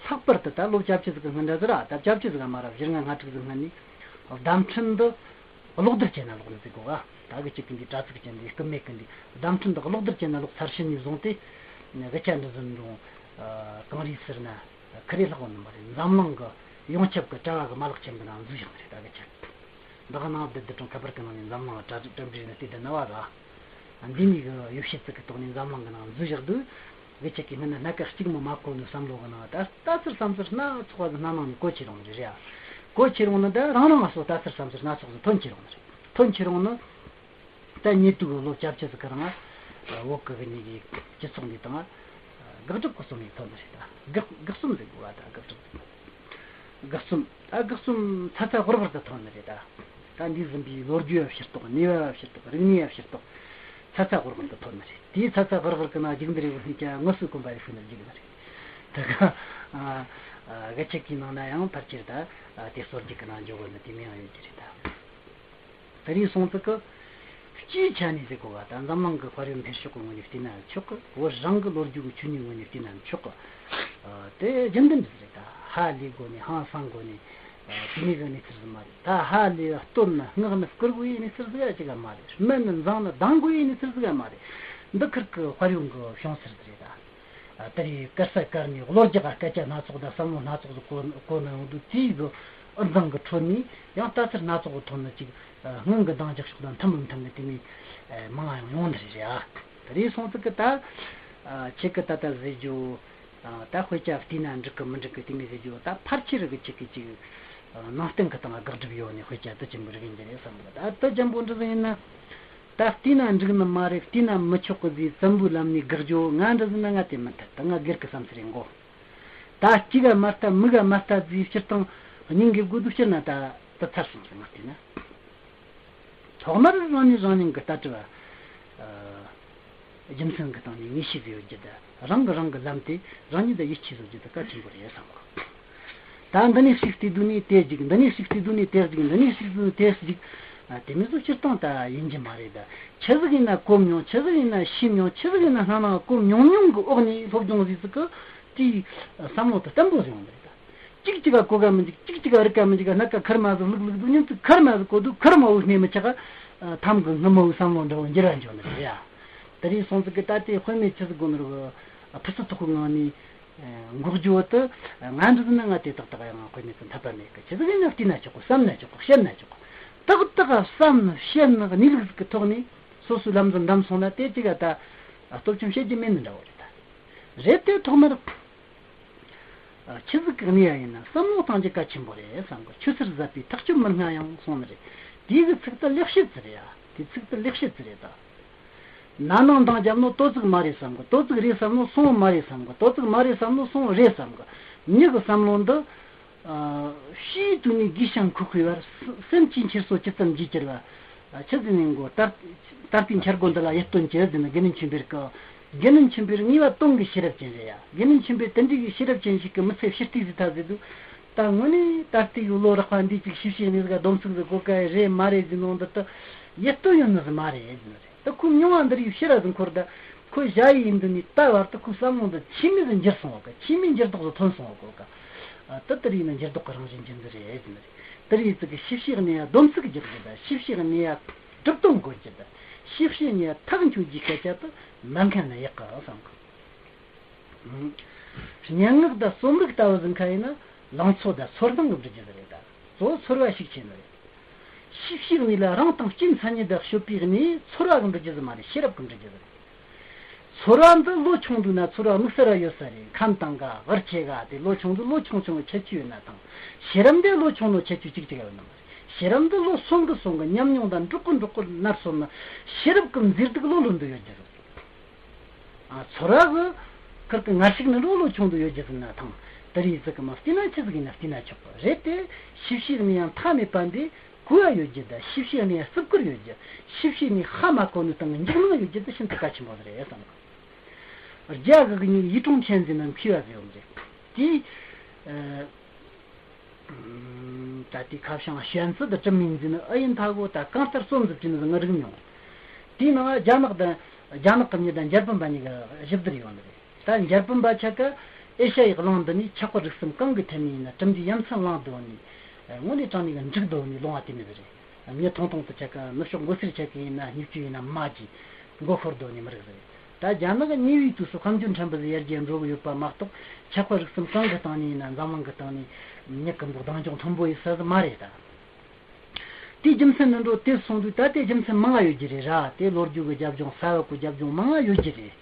ལྷག་པར་དུ་ད་ལོ་བཅོ་བརྒྱད་ཟིག་གི་སྔོན་འདྲ་ཟིག་ར། ད་བཅོ་བརྒྱད་ཟིག་ག་མ་ར་བཞི་ལྔ་ལྔ་དྲུག་ཟིག་སྔོན་ནས་བརྡ་འཕྲིན་འདི་གློག་རྡུལ་ཅན་ན་ལོག་ནི་ཟིག་གོ་ག། ད་གི་གཅིག་གི་འདི་དྲ་ཚིགས་ཅན་འདི་རྐུབ་མེད་གི་འདི་བརྡ་འཕྲིན་འདི་གློག་རྡུལ་ཅན་ན་ལོག་ཚར་ཕྱིན་ནས་བཟུང་སྟེ། གི་ཆ་འདི་ཟིན་རུང་། གངས་རིའི་ཟུར་ན་ཁི་རེ་ལྷག་གོ་ནི་མ་རེད། འཛམ་གླིང་གི་ཡོངས་ཁྱབ་ཀྱི་དྲ་བ་གི་མ་ལག་ཆེན་པོའི་ནང་འཛུལ་བཞག་ནི་རེད། ད་གི་ཆ། འདི་ག་ནང་བསྡད་དུ་གྲོང་ཁ་པར་གི་ནང་ནས་འཛམ་གླིང་ལ་གྲ་གྲ་སྒྲིག་ནས་བལྟས་བསྡད་ན་བ་ག། འདི་མིག་གི་ཡོ་བྱད་ཅིག་གི་ཐོག་ནས་འཛམ་གླིང་གི་ནང་འཛུལ་བཞག་དུས། གི་ཆ་གི་སྔོན་ན་སྣ་ཁ་གཅིག་མོ་མ་གོ་ནི་བསམ་བློ་གི་ནང་ད་ལྟ་ཚུལ་བསམ་ཚུལ་སྣ་ཚོགས་པ་སྣ་ནང་ནས་གོ་ཁྱེར་ཡོང་ནི་རེད་ཡ། གོ་ཁྱེར་ཡོང་ནི་ད་རང་རང་ང་སོ་ལྟ་ཚུལ་བསམ་ཚུལ་སྣ་ཚོགས་སུ་ཐོན་ཁྱེར་ཡོང་ནི་རེད། ཐོན་ཁྱེར་ཡོང་ནི། ད་ཉེ་དུས་ལོ་བཅོ་བརྒྱད་ཟིག་གི་རིང་། བོད་གི་གི་ཉིད་ཀྱི་སྤྱི་ཚོགས་འདི་དང་། དགག་སྒྲུབ་ཀྱི་རྩོམ་ཡིག་ཐོན་ནི་རེད་ད། དགག་དགག་རྩོམ་ཟེར་དགོས་པ་ད་དགག་སྒྲུབ། དགག་རྩོམ། ད་དགག་རྩོམ་ཚ་ཚ་ཧོར་ཧོར་དུ་ཐོན་ནི་རེད་ད། ད་འདས་ཟིན་པའི་ལོ་རྒྱུས་ཡ་ཕྱིར་རྟོག་ནུས་པ་ཡ་ཕྱིར་རྟོག་རིག་གནས་ཡ་ཕྱིར་རྟོག་ཚ་ཚ་ཧོར་ཧོར་དུ་ཐོན་ནི་རེད། དེའི་ཚ་ཚ་ཧོར་ཧོར་གི་ནང་རྒྱུག་འདི་རེ་བོ་ནི་ཀྱང་དངོས་སུ་གོམ་པ་རེ་ཤུགས་ནས་རྒྱུག་ནི་རེད། ད་ག་གི་ཆ་གི་ནང་ན་ཡང་ཕལ་ཆེར་ད་དེ་སོར་རྒྱུག་གི་ནང་འཇོག་གོ་ནི་དེ་མིན་ཡང་ཡོད་ཀྱི་རེད་ད། དེ་རིང་སོང་ཙི་གི། སྤྱིའི་ཆ་ནས་ཟེར་དགོས་པ་ད་འཛམ་གླིང་གི་དཔལ་ཡོན་འཕེལ་ཕྱོགས་ཀྱི་ངོས་ནས་བལྟས་ན་ཆོག་གི། བོད་རང་གི་ལོ་རྒྱུས་ཀྱི་ཆོས་ཉིད་ངོས་ནས་བལྟས་ན་ཆོག་གི། དེ་རྒྱུན་ལྡན་རེད་ད། ཧ་ལས་དགོས་ནས་ཧང་སང་དགོས་ནས། དེ་མིན་གི་གནས་ཚུལ་ཟིག་མ་རེད། ད་ཧ་ལས་བསྟོད་ནས་བསྔགས་ནས་བཀུར་དགོས་ཡས་གནས་ཚུལ་ཟིག་ཡ་ཅིག་ཡ་མ་རེད། སྨད་ནས་འཛིང་ནས་སྡང་དགོས་ཡས་གནས་ཚུལ་ཟིག་ཡ་མ་རེད། འདི་ཁུར་གི་དཔལ་ཡོན་གི་བྱུང་ཚུལ་ཟིག་རེད་ད། ཨ། དེ་རིང་དཀར་ས་དཀར་ནས་གློ་རྒྱག་ག་སྐད་ཆ་སྣ་ཚོགས་དང་བསམ་བློ་སྣ་ཚོགས་སུ་གོ་གོ་ནས་ཡོང་དུས། དེའི་གི་འུར་འཛང་གི་ཁྲོད་ནས་ཡང་ལྟ་ཚུལ་སྣ་ཚོགས་ཀྱི་ཐོག་ནས་ཅིག་སྔོན་གྱི་འདང་རྒྱག་ཕྱོགས་དང་མཐུན་མི་མཐུན་གི་དེ་མོ་མང་ང་ཡང་ཡོང་ནི་རེད་རེད་ཨ། དེ་རིང་སོང་ཙི་གི་ད་ཁྱེད་ཀྱི་ད་ལྟ་ཟེར་རྒྱུ། ད་དཔེ་ཆ་བལྟས་ན་འགྲིག་གི་མི་འགྲིག་གི་དེ་མོ་ཟེར་རྒྱུ་ད་ཕལ་ཆེར་གི་ཁྱེད་ཀྱི་ཅིག་ནང་བསྟན་གི་སྟེང་དགག་སྒྲུབ་ཡོད་ནི་དཔེ་ཆ་དུ་ཆེན་པོ་རིག་ཡིན་གྱི་རེད་བསམ་གི། ད་དུ་ཆེན་པོ་འདྲ་ཟིག་ཡིན་ན། ད་བལྟས་ན་འགྲིག་ནི་མ་རེད། བལྟས་ན་མི་ཆོག་གི་ཟེར་བཙན་པོའི་ལམ་ནས་དགག་རྒྱུ་ང་འདྲ་ཟིག་ན་ང་དེ་མི་འཐད། ད་ང་སྒེར་གི་བསམ་ཚུལ་རེད་མགོ། ད་གཅིག་ག་མ་ལྟ་མིག་ག་མ་ལྟ་ཟེར་སྤྱིར་བཏང་སྙིང་གི་དགོས་དུས་སྤྱིར་ན་ད་ད་ཚར་སོང་ཟེར་ང་བལྟས་ན། ཐོག་མར་རང་ཉིད་རང་ཉིད་ཀྱི་ལྟ་གྲུབ། རྒྱུ་མཚན་གྱི་སྟེང་ནས་ངེས་ཤེས་ཟིག་ཡོད་རྒྱུ་དང་། རང་གིས་རང་གི་ལམ་དེ་རང་ཉིད་དུ་ཡིད་ཆེས་བཟོ་རྒྱུ་དེ་གལ་ཆེན་པོ་རེད་བསམ་གི། ད་འདི་ནས་ཞིག་བལྟས་དུས་ནས་དེ་ཞིག་འདི་ནས་ཞིག་བལྟས་དུས་ནས་དེ་ཞིག་འདི་ནས་ཞིག་བལྟས་དུས་ནས་དེ་ཞིག་ཨ། དེ་མིན་བཟོ་སྤྱིར་བཏང་ད་ཡིན་གྱི་མ་རེད་ད། ཆི་ཟིག་ཡིན་ན་གོ་མྱོང་། ཆི་ཟིག་ཡིན་ན་ཤེས་མྱོང་། ཆི་ཟིག་ཡིན་ན་སྣང་ན་གོ་མྱོང་མྱོང་གི་འོག་ནས་སློབ་སྦྱོང་ཟིག་ཟིག་གི་དེའི་བསམ་བློ་དེ་བརྟན་པོ་ཟིག་ཡོང་གི་རེད་ད། གཅིག་གཅིག་ག་གོ་ག་མི་འཇུག་གཅིག་གཅིག་ག་རིག་ག་མི་འཇུག་སྣ་ཁ་ཁར་མ་ཟིག་ལུག་ལུག་ཟིག་ཉིན་དུ་ཁར་མ་ཟིག་གོ་དུ་ཁར་མ་འུ་སྣེ་མི་ཆག་ག་ཐམ་གི་སྔ་མོ་བསམ་བློ་འདྲ་བོ་འགྱུར་བ་འཇོག་ནི་རེད་ཡ། དེ་རིང་སོང་ཟིག་གི་ད་ལྟའི་དཔེ་མེད་ཆི་ཟིག་གོ་ནི་རུ་ཕུ་སུ་ཐོག་གི་ངང་ནས་འགོག་རྒྱུ་བོ་དུ་ང་འདྲི་ན་ང་དེ་ཏག་ཏག་ཡང་དཔེ་མེད་དུ་འཐད་པ་མེད་གི། ཆི་ཟིག་ཡིན་ན་བལྟས་ན་ཆོག་གི། བསམ་ན་ཆོག་གི། བཤད་ན་ཆོག་གི། ཏག་ཏག་བསམ་ནི་བཤད་ནི་གནས་ལུགས་ཟིག་གི་ཐོག་ནས་སོ་སོའི་ལམ་ཟིག་འདམ་སོང་ན་དེ་གཅིག་ག་ད་སྟོབས་ཆུང་བཤད་རྒྱུ་མེད་ནི་འདྲ་བོ་རེད་ད། རེད་དེ་ཐོག་མར། ཨ། ཆི་ཟིག་གི་གནས་ཡ་ཡིན་ན་བསམ་བློ་གཏང་རྒྱུ་གལ་ཆེན་པོ་རེད་བསམ་གི། ཆུ་སེར་ཟད་པའི་ཐག་ཆོད་མི་སྔ་ཡང་གསུངས་ནི་རེད། དེའི་གི་ཚིག་དེ་ལེགས་བཤད་ཟིག་རེད་ཡ། དེ་ཚིག་དེ་ལེགས་བཤད་ཟིག་རེད་ད། ན་ནིང་འདང་བརྒྱབ་ནོ་དོ་ཟིག་མ་རེད་བསམ་གི། དོ་ཟིག་རེད་བསམ་ནོ་སོང་མ་རེད་བསམ་གི། དོ་ཟིག་མ་རེད་བསམ་ནོ་སོང་རེད་བསམ་གི། མྱི་གི་བསམ་བློ་འདི། ཨ། ཕྱིའི་དུས་ནས་སྒུལ་ཞིང་འཁོར་བའི་བར། སེམས་ཀྱི་འཁྱེར་སོ་ཇི་ཙམ་རྒྱས་གྱུར་བ། ཆི་ཟིག་ནས་གོ། ད་ལྟའི་འཆར་སྒོ་འདི་ལ་ཡིད་རྟོན་གྱི་ཟེར་ན་དགེ་འདུན་ཆོས་འཕེལ་གི། དགེ་འདུན་ཆོས་འཕེལ་ངེས་པ་དོན་གྱི་ཤེས་རབ་ཅན་རེད་ཡ། དགེ་འདུན་ཆོས་འཕེལ་དེ་འདྲའི་གི་ཤེས་རབ་ཅན་ཞིག་གི་མི་ཚེ་ཕྱི་བལྟས་ཟིག་ཐ་ཟེར་དུས། ད་དངོས་གནས་ད་ལྟའི་གི་ལོ་རགས་པ་འདི་ཅིག་ཤེས་བྱའི་གནས་ཟིག་སྡོམ་ཚིག་ཟིག་གོ་ག་རེད་མ་རེད་ཟེར་ནོ་འདི་ད་ཡིད་རྟོན་ཡོད་ནི་ཟིག་མ་རེད་ཟེར་ནི་རེད། ད་ཁོའི་མྱོང་བ་འདི་རིགས་ཕྱིར་ར་ཟིག་འཁོར་ད། ཁོས་ཞ་ཡི་ཡིན་དུས་ནས་ད་བར་དུ་ཁོའི་བསམ་བློ་འདི་ཆི་མོ་ཟིག་འགྱུར་སོང་བ་གི། ཆི་མོ་འགྱུར་ལྡོག་ཟིག་ཐོན་སོང་བ་གོ་ག། ཨ། ད་དེ་རིགས་ནི་འགྱུར་ལྡོག་གི་རང་བཞིན་ཅན་ཟིག་རེད་ཟེར་ནི་རེད། དེ་རིགས་ཅིག་གི་ཤེས་བྱའི་གནས་ཡ་སྡོམ་ཚིག་རྒྱག་རྒྱུ་དང་། ཤེས་བྱའི་གནས་ཡ་གྲུབ་དོན་གོ་རྒྱུ་དང་། ཤེས་བྱའི་གནས་ཡ་ཐག་གཅོད་རྒྱུའི་སྐད་ཆ་དེ་མ་མཁན་ན་ཡག་གི་བསམ་གི། སྙན་ངག་དང་རྩོམ་རིག་ལྟ་བུ་ཟིག་ཁ་ཡིན་ན་ལང་ཚོ་དང་ཚོར་སྣང་གི་འབྲི་རྒྱུ་ཟིག་རེད་ད། གཙོ་བོ་ཚོར་བ་ཤུགས་ཆེ་ནི་རེད། ཤེས་བྱའི་གནས་ལ་རང་དང་གཅིག་མཚན་ཉིད་དུ་དཔྱོད་པའི་གནས་ཚོར་བ་གི་འབྲི་རྒྱུ་ཟིག་མ་རེད། ཤེས་རབ་གི་འབྲི་རྒྱུ་ཟིག་རེད། ཚོར་བ་འདི་ལོ་ཆུང་དུས་ན་ཚོར་བ་དམིགས་བསལ་ར་ཡོད་ས་རེད། ཁམས་དྭངས་ག་དབར་ཆེ་ག་དེ་ལོ་ཆུང་དུས་ལོ་ཆུང་ཆུང་གི་ཁྱད་ཆོས་ཡོད་ན་ཐང་། ཤེས་རབ་འདི་ལོ་ཆུང་ལོ་ཁྱད་ཆོས་གཅིག་གཅིག་ཡོད་ནི་མ་རེད། ཤེས་རབ་འདི་ལོ་སོང་གི་སོང་གི་ཉམས་མྱོང་དང་འགྲོགས་གི་འགྲོགས་གི་ནར་སོང་ན་ཤེས་རབ་ཀྱི་མཛེས་སྡུག་ལོ་ལོན་དུ་ཡོད་རྒྱུ་རེད། ཨ། ཚོར་བ་གི་ཁུར་གི་ངར་ཤུགས་ནི་ལོ་ལོ་ཆུང་དུ་ཡོད་རྒྱུ་ཟིན་ན་ཐང་། དེ་རིགས་ཟིག་གི་མ་བལྟས་ན་ཆི་ཟིག་ཡིན་ན་བལྟས་ན་ཆོག་གི་རེད་དེ། ཤེས་བྱའི་གནས་ཡང་མཐའ་མེད་པ་འདི། གོ་བ་ཡོད་རྒྱུ་དང་། ཤེས་བྱའི་གནས་ཡང་བརྩི་བཀུར་ཡོད་རྒྱུ། ཤེས་བྱའི་གནས་ཧ་མ་གོ་ནི་དང་འཇིགས་སྣང་ཡོད་རྒྱུ་དེ་ཤིན་ཏུ་གལ་ཆེན་པོ་རེད་བསམ་གི། རྒྱ་གི་གི་ཉིད་ཡིད་གྲོང་ཁྱེར་འཛིན་ན་མཁས་པ་ཟེར་ཡོད་རེད། དེའི། ཨ། ད་དེ་ཁ་བྱང་ཞན་ཚུལ་དུ་གྲུབ་མིན་འཛིན་ཨ་ཡིན་ཐ་གོ། ད་གང་ལྟར་རྩོམ་ཟིག་བྲིས་ནི་ཟིག་ང་རིག་མྱོང་། དེའི་ནང་རྒྱ་ནག་དང་། རྒྱ་ནག་གི་མྱི་དང་འཇར་པན་པ་གཉིས་ཀ་ཞིབ་བསྡུར་ཡོང་ནི་རེད། ད་འཇར་པན་པ་ཆ་ག་ཨེ་ཤ་ཡའི་གླིང་འདི་ནས་ཆགས་པ་རིག་གསུམ་གང་གི་ཐད་ནས་ཡིན་ན་གྲུབ་འབྲས་ཡ་མཚན་བླངས་སྡོད་ནས། དངོས་གནས་དྲང་གནས་ཀྱི་འགྲིག་སྡོད་ནས་ལོང་བ་དེ་མི་ཟིག་རེད། མྱི་ཐུང་ཐུང་དུ་ཆ་ག་ནུབ་ཕྱོགས་མགོ་སེར་ཆ་ག་ཡིན་ན་སྨྱུག་ཆུ་ཡིན་ན་མ་གྱིས་མགོ་ཤོར་སྡོད་ནས་མི་རིགས་ཟིག་རེད། ད་རྒྱ་ནག་གི་ཉེ་བའི་དུས་སུ་དཔལ་འབྱོར་ཕྲན་བུ་ཟིག་ཡར་རྒྱས་འགྲོ་གི་ཡོད་པ་མ་གཏོགས། ཆགས་པ་རིག་གསུམ་གང་གི་སྟེང་ནས་ཡིན་ན། འཛམ་གླིང་གི་སྟེང་ནས་མྱི་ཀུན་པོ་གདེང་འཇོག་མཐོན་པོ་ཡོད་ས་ཟིག་མ་རེད་ད། དེའི་རྒྱུ་མཚན་ནི་འགྲོ་དེ་སོང་དུས་ད་ལྟའི་རྒྱུ་མཚན་མང་ང་ཡོད་རྒྱུ་རེད་ར། དེ་ལོ་རྒྱུས་ཀྱི་རྒྱབ་ལྗོངས། ས་བབ་ཀྱི་རྒྱབ་ལྗོངས་མང་ང་ཡོད་རྒྱུ་རེད།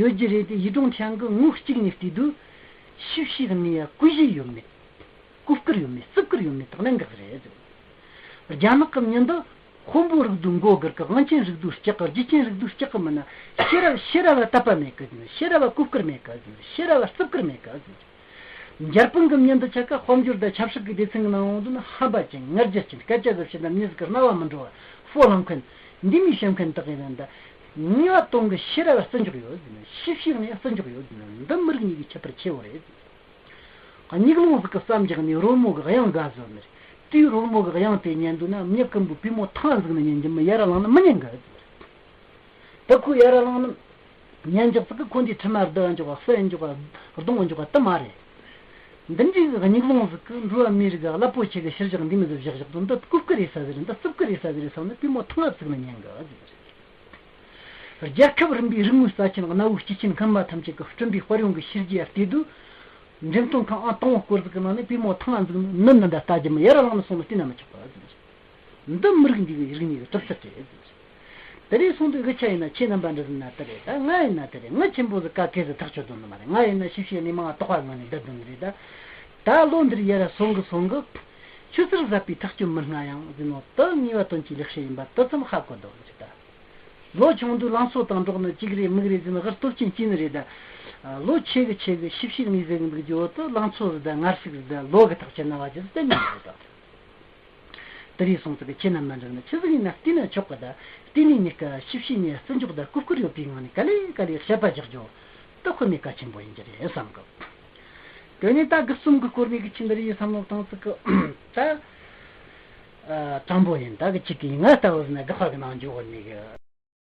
ཡོད་རྒྱུ་རེད་དེ། ཡིད་གྲོང་ཁྱེར་གི་ངོས་གཅིག་ནས་བལྟས་དུས་ཤེས་བྱའི་གནས་ཡ་གོ་གཞི་ཡོད་མེད། གོ་བཀུར་ཡོད་མེད། བརྩི་བཀུར་ཡོད་མེད་དང་གནད་འགག་རེད། རྒྱ་ནག་གི་མྱི་འདི་དཔོན་པོ་རིགས་དུ་མགོ་སྒུར་གི། དབང་ཅན་རིགས་དུ་སྐྲག་གི། རྒྱུ་ཅན་རིགས་དུ་སྐྲག་གི་མིན་ན། ཤེས་རབ་ཤེས་རབ་ལ་དད་པ་མེད་གི་ཟེར། ཤེས་རབ་ལ་གོ་བཀུར་མེད་གི་ཟེར། ཤེས་རབ་ལ་བརྩི་བཀུར་མེད་གི་ཟེར། འཇར་པན་གི་མྱི་འདི་ཆ་ག་དཔལ་འབྱོར་དང་ཆབ་སྲིད་ཀྱི་སྡེ་ཚན་གི་ནང་ཡོང་དུས་ན་ཧམ་པ་ཅན། ང་རྒྱལ་ཅན། སྐད་ཆ་ཟིག་བཤད་ན་མྱི་ཟིག་གི་རྣ་བ་མི་འགྲོ་བ། ཕོ་ལྷམ་མཁན། འདི་མི་བཤད་མཁན་དག་ཡིན་ན་འདི། ངེས་པ་དོན་གྱི་ཤེས་རབ་ལ་བརྩི་འཇོག་ཡོད་ཟེར། ཤེས་བྱའི་གནས་ལ་བརྩི་འཇོག་ཡོད་ཟེར། འདི་མི་རིགས་གཉིས་ཀྱི་ཁྱད་པར་ཆེ་བོ་རེད། སྙིགས་ལོང་ཟིག་གི་བསམ་རྒྱག་ནས་རོལ་མོ་གི་དབྱངས་འགའ་བཟོ་ནི་རེད། དེའི་རོལ་མོ་གི་དབྱངས་དེ་ཉན་དུས་ན་མྱི་ཀུན་པོ་པུས་མོ་ཐང་ཟིག་ནས་ཉན་རྒྱུ་མིན། ཡར་ལངས་ན་མི་ཉན་གི། ད་ཁོ་ཡར་ལངས་ན་ཉན་རྒྱག་ཟིག་གི་ཁོ་འདི་ཁྲི་མ་བརྡབ་འཇོག་ག་ས་ཡི་འཇོག་ག་རྡུང་འཇོག་ག་དེ་མ་རེད། འདི་འདྲའི་གི་སྙིགས་ལོང་ཟིག་གི་འགྲོ་བ་མིའི་རིགས་ག་རླབས་པོ་ཆེ་གི་ཤུལ་བཞག་འདི་མི་ཟིག་བཞག་བཞག་དང་། འདི་གོ་བཀུར་ཡེད་ས་ཟིག་རེད། འདི་བརྩི་བཀུར་ཡེད་ས་ཟིག་རེད་བསམ་ན་པུས་མོ་ཐང་ཟིག་ནས་ཉན་གི་ཟིག་རེད། རྒྱལ་ཁབ་རིམ་པའི་རིག་དངོས་རྩ་ཆེན་གནའ་བོའི་སྐྱེས་ཆེན་སྔོན་མ་ཐམས་ཅད་ཀྱིས་བསྐྲུན་པའི་དཔལ་ཡོན་གྱི་ཤུལ་རྗེས་བལྟས་དུས། འགྲེམས་སྟོན་ཁང་ཨང་དང་པོ་སྐོར་ཟིག་གི་ནང་ནས་པུས་མོ་ཐང་ཟིག་ནི་ནི་འདི་ལྟ་རྒྱུ་མིན། ཡར་ལངས་ནས་སོང་ན་བལྟས་ན་མི་ཆོག་པ་ཟིག་རེད། འདི་མི་རིགས་འདི་གི་རིག་གནས་ཀྱི་གྲུབ་ཚུལ་རེད་ཟེར། དེ་རིང་སོང་དུས་འུ་ཆ་ཡིན་ན། ཁྱེད་རྣམ་པ་འདྲ་ཟིན་ན་དེ་རེད། ད་ང་ཡིན་ན་དེ་རེད། ང་ཆེན་པོ་ཟིག་ག་གེ་ཟིག་ཐག་ཆོད་དོན་ནི་མ་རེད། ང་ཡིན་ན་ཤེས་བྱའི་གནས་མང་ང་དོགས་པ་ངང་ནས་བསྡད་དོན་ནི་རེད་ད། ད་ལོ་འདིར་ཡར་སོང་གི་སོང་གི། ཆུ་སེར་ཟད་པའི་ཐག་ཆོད་མི་སྔ་ཡང་ཟེར་ནོ་དེ་ངེས་པ་དོན་གྱི་ལེགས་བཤད་ཡིན་པ་དེ་ཙམ་ཧ་གོ་འདུག་ཟེར་ད། ལོ་ཆུང་དུས་ལང་ཚོ་དང་འགྲོགས་ནི་གཅིག་རེད་མིག་རེད་ཟེར་ནི་ཧུར་སྟོབས་ཆེན་གཅིག་ནི་རེད་ད། ལོ་ཆེ་གི་ཆེ་གི་ཤེས་བྱའི་གནས་ཟེར་གི་འདུག་རྒྱུ་བོ་དེ་ལང་ཚོ་ཟིག་ད་ངར་ཤུགས་ཟིག་ད་ལོ་གི་ཐག་ཆོད་ན་བ་ཅི་ཟིག་གཏན་ནས་མ་རེད་ད། དེ་རིང་སོང་ཙི་གི་ཁྱེད་རྣམ་པ་འདྲ་ནི་ཆི་ཟིག་ཡིན་ན་བལྟས་ན་ཆོག་གི་ད། བལྟས་ནས་ཉིད་ཀ་ཤེས་བྱའི་གནས་བརྩི་འཇོག་དང་གོ་བཀུར་ཡོད་པའི་ངང་ནས་ག་ལེ་ག་ལེ་དཔྱད་པ་རྒྱག་རྒྱུ་དེ་དཔེ་མེད་གལ་ཆེན་པོ་ཡིན་རྒྱུ་རེད་བསམ་གི། དེ་ནས་ད་དགུ་གསུམ་གི་སྐོར་ནས་གི་ཆི་འདི་རེད་བསམ་བློ་བཏང་ཙི་གི་ད། ཨ། དྲང་པོ་ཡིན། ད་གི་ཅིག་གི་ང་ལྟ་བུ་ཟིན་ན་དགག་པ་གི་ནང་འཇུག་གི་ནི་གི་